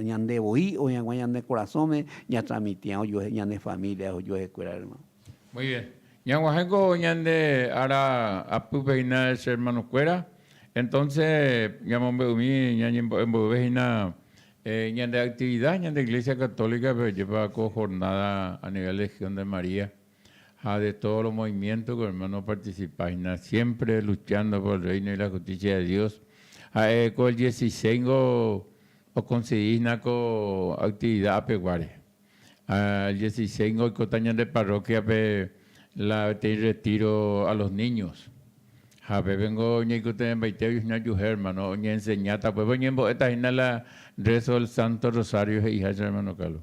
ñande voi oĩ hag̃ua ñane korasõme ñatransmitiã ojuehe ñane familia ojuehekuéra, hermano.
Muy bien. Ñag̃uahẽ ko ñande ára apýpe hína che hermanokuéra. Entonces, ñamombe'umi ñañembo'e mboyve hína ñande actividad ñande Iglesia Católica-pe ojépa ko jornada a nivel Legión de María ha de todos los movimientos ko hermano oparticipa hína siempre luchando por el reino y la justicia de Dios. Ha'e ko el 16 ngo ocoincidi hína ko actividad apeguáre. Ha el 16 ngo oikóta ñande parroquia-pe la peteĩ retiro a los niños. Ha pépe ngo ñaikotevẽmbaite ojuhina ojuhe hermano, oñeenseñáta upépe oñembo'éta hína la rezo del Santo Rosario he'iháicha hermano Carlos.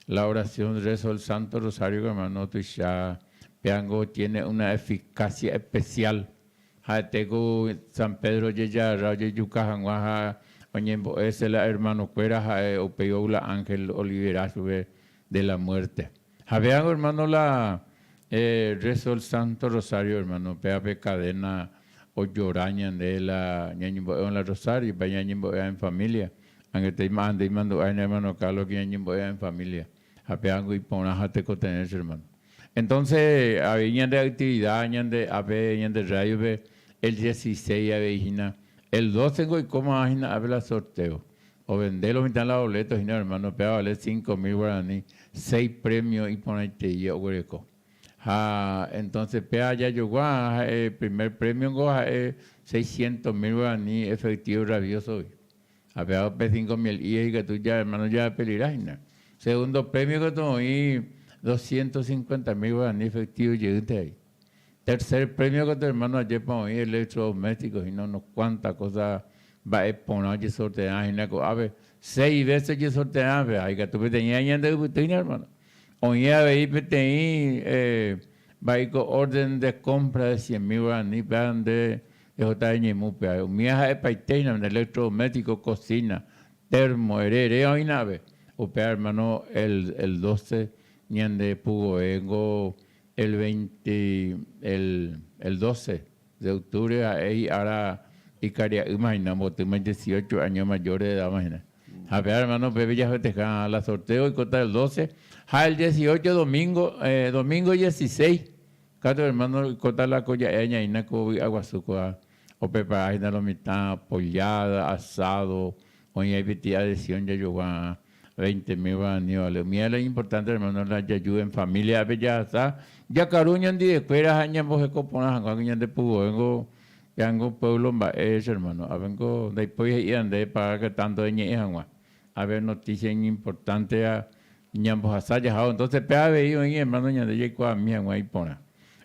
La oración rezo del Santo Rosario hermano tuicha péa ngo tiene una eficacia especial. Ha'ete ku San Pedro ojejagarra ojejuka hag̃ua ha oñembo'ese la hermano-kuéra ha'e upéi ou la ángel olivera chupe de la muerte. Ha péango hermano la rezo del Santo Rosario hermano, péa pe cadena ojora ñande la ñañembo'éva la rosario, pe ñañembo'éva en familia. Angete ande imandu'a ñane hermano Carlos que ñañembo'éva en familia. Ha péango iporã ha tekotevẽ che hermano. Entonces, avei ñande actividad ñande ápe ñande radio-pe el 16 avei hína, el 12 ngo oikóma hína ápe la sorteo. Ovende lo mitã la boleto hína hermano, péva vale 5000 guarani, seis premio iporãiteie oguereko. Ha entonces péva jajogua ha'e primer premio ngo ha'e seiscientos mil guarani efectivo rabioso-gui. Ha péva upe 5000 i ikatu ja hermano japelira hína. Segundo premio katu oĩ 250 mil guarani efectivo jeýnte avei. Tercer premio katu hermano ajépa oĩ electrodoméstico hína unos cuantas cosa mba'e porã ojesortearã hína ko'ápe. Seis veces ojesortearã pe ha ikatu peteĩ aña ñande yvytýina hermano. Oĩ avei peteĩ mba'éiko orden de compra de cien mil guarani péva nde Ehóta eñemu pya'e. Umíva ha'epaite hína pende electrodoméstico, cocina, termo, ere ere oĩna ave. Upéva hermano el el doce ñande pugoéngo el veinte el el doce de octubre ha'e hi'ára ikaria'ýma hína ombotýma dieciocho año mayor de edad-ma hína. Ha péva hermano upépe jafesteja la sorteo oikóta el doce ha el dieciocho domingo domingo dieciséis Katu hermano oikóta la ko ja'e añaína ko vy'a guasu kóa oprepara hína lo mitã pollada, asado, oĩ aipiti adhesión jajogua veinte mil guarani vale. Umíva la importante hermano la jaju en familia ápe jahasa jakaru ñandivekuéra ha ñamboheko porã hag̃ua ko ñande pugoéngo peango pueblo mba'e che hermano. Ápengo ndaipói he'íva ndéve paga que tanto eñe'ẽ hag̃ua. Ápe noticia iñimportanteva Ñambohasa jahávo, entonces pe avei oĩ hermano ñande jaikuaami hag̃ua iporã.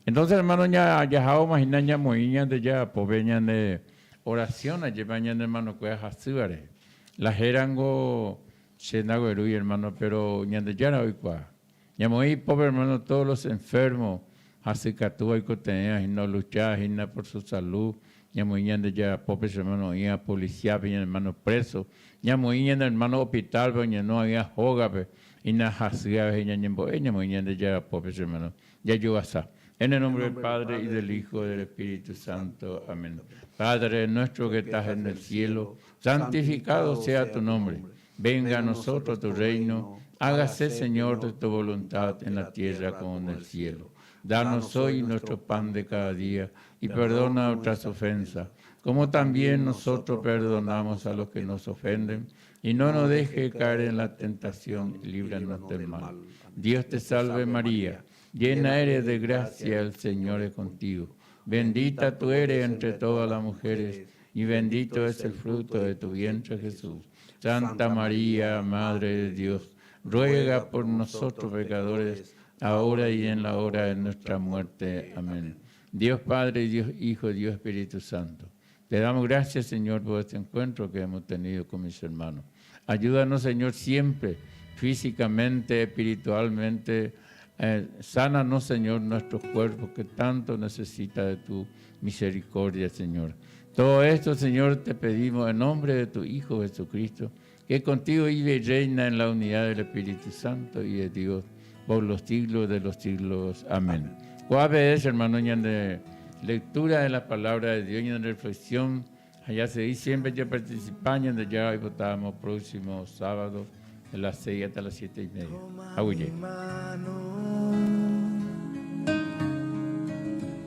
Entonces hermano jahávoma hína ñamoĩ ñande jajapópe ñane oración ajépa ñane hermanokuéra hasýva rehe. La hérango che ndaguerúi hermano pero Ñandejára oikuaa. Ñamoĩ ipópe hermano todos los enfermos hasykatúva oikotevẽva hína olucha hína por su salud, Ñamoĩ Ñandejára pópe che hermano oĩva policiápe, ñane hermano preso, ñamoĩ ñane hermano hospital-pe oñeno oĩva hógape, inahasy avei ñañembo'e, ñamoĩ Ñandejára pópe che hermano, jajovasa. En el nombre del Padre, y del Hijo, y del Espíritu Santo. Amén. Padre nuestro que estás en el cielo, santificado sea tu nombre. Venga a nosotros tu reino, hágase Señor de tu voluntad en la tierra como en el cielo. Danos hoy nuestro pan de cada día y perdona nuestras ofensas, como también nosotros perdonamos a los que nos ofenden, y no nos deje caer en la tentación, líbranos del mal. Dios te salve María, llena eres de gracia, el Señor es contigo. Bendita tú eres entre todas las mujeres, y bendito es el fruto de tu vientre Jesús. Santa María, Madre de Dios, ruega por nosotros pecadores, ahora y en la hora de nuestra muerte. Amén. Dios Padre, Dios Hijo, Dios Espíritu Santo. Te damos gracias, Señor, por este encuentro que hemos tenido con mis hermanos. Ayúdanos, Señor, siempre, físicamente, espiritualmente. Eh, sánanos, Señor, nuestros cuerpos que tanto necesita de tu misericordia, Señor. Todo esto, Señor, te pedimos en nombre de tu Hijo Jesucristo, Que contigo vive y reina en la unidad del Espíritu Santo y de Dios por los siglos de los siglos. Amén. Ko'ápe es, hermano, ñande lectura de la palabra de Dios, ñande reflexión, ha jasegi siempre japarticipa Ñandejára oipotámo próximo sábado de las 6 hasta las 7 y media. Aguyje.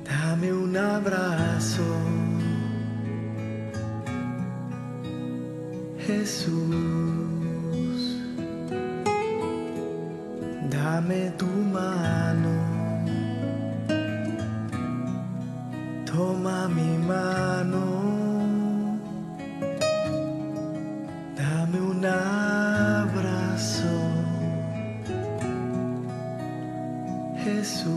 Dame un abrazo, Jesús. Dame tu mano. Toma mi mano. Dame un abrazo, Jesús.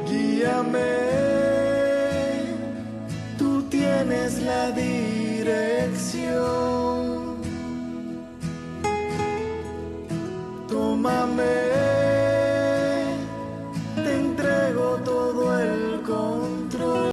Guíame, tú tienes la dirección. Tómame.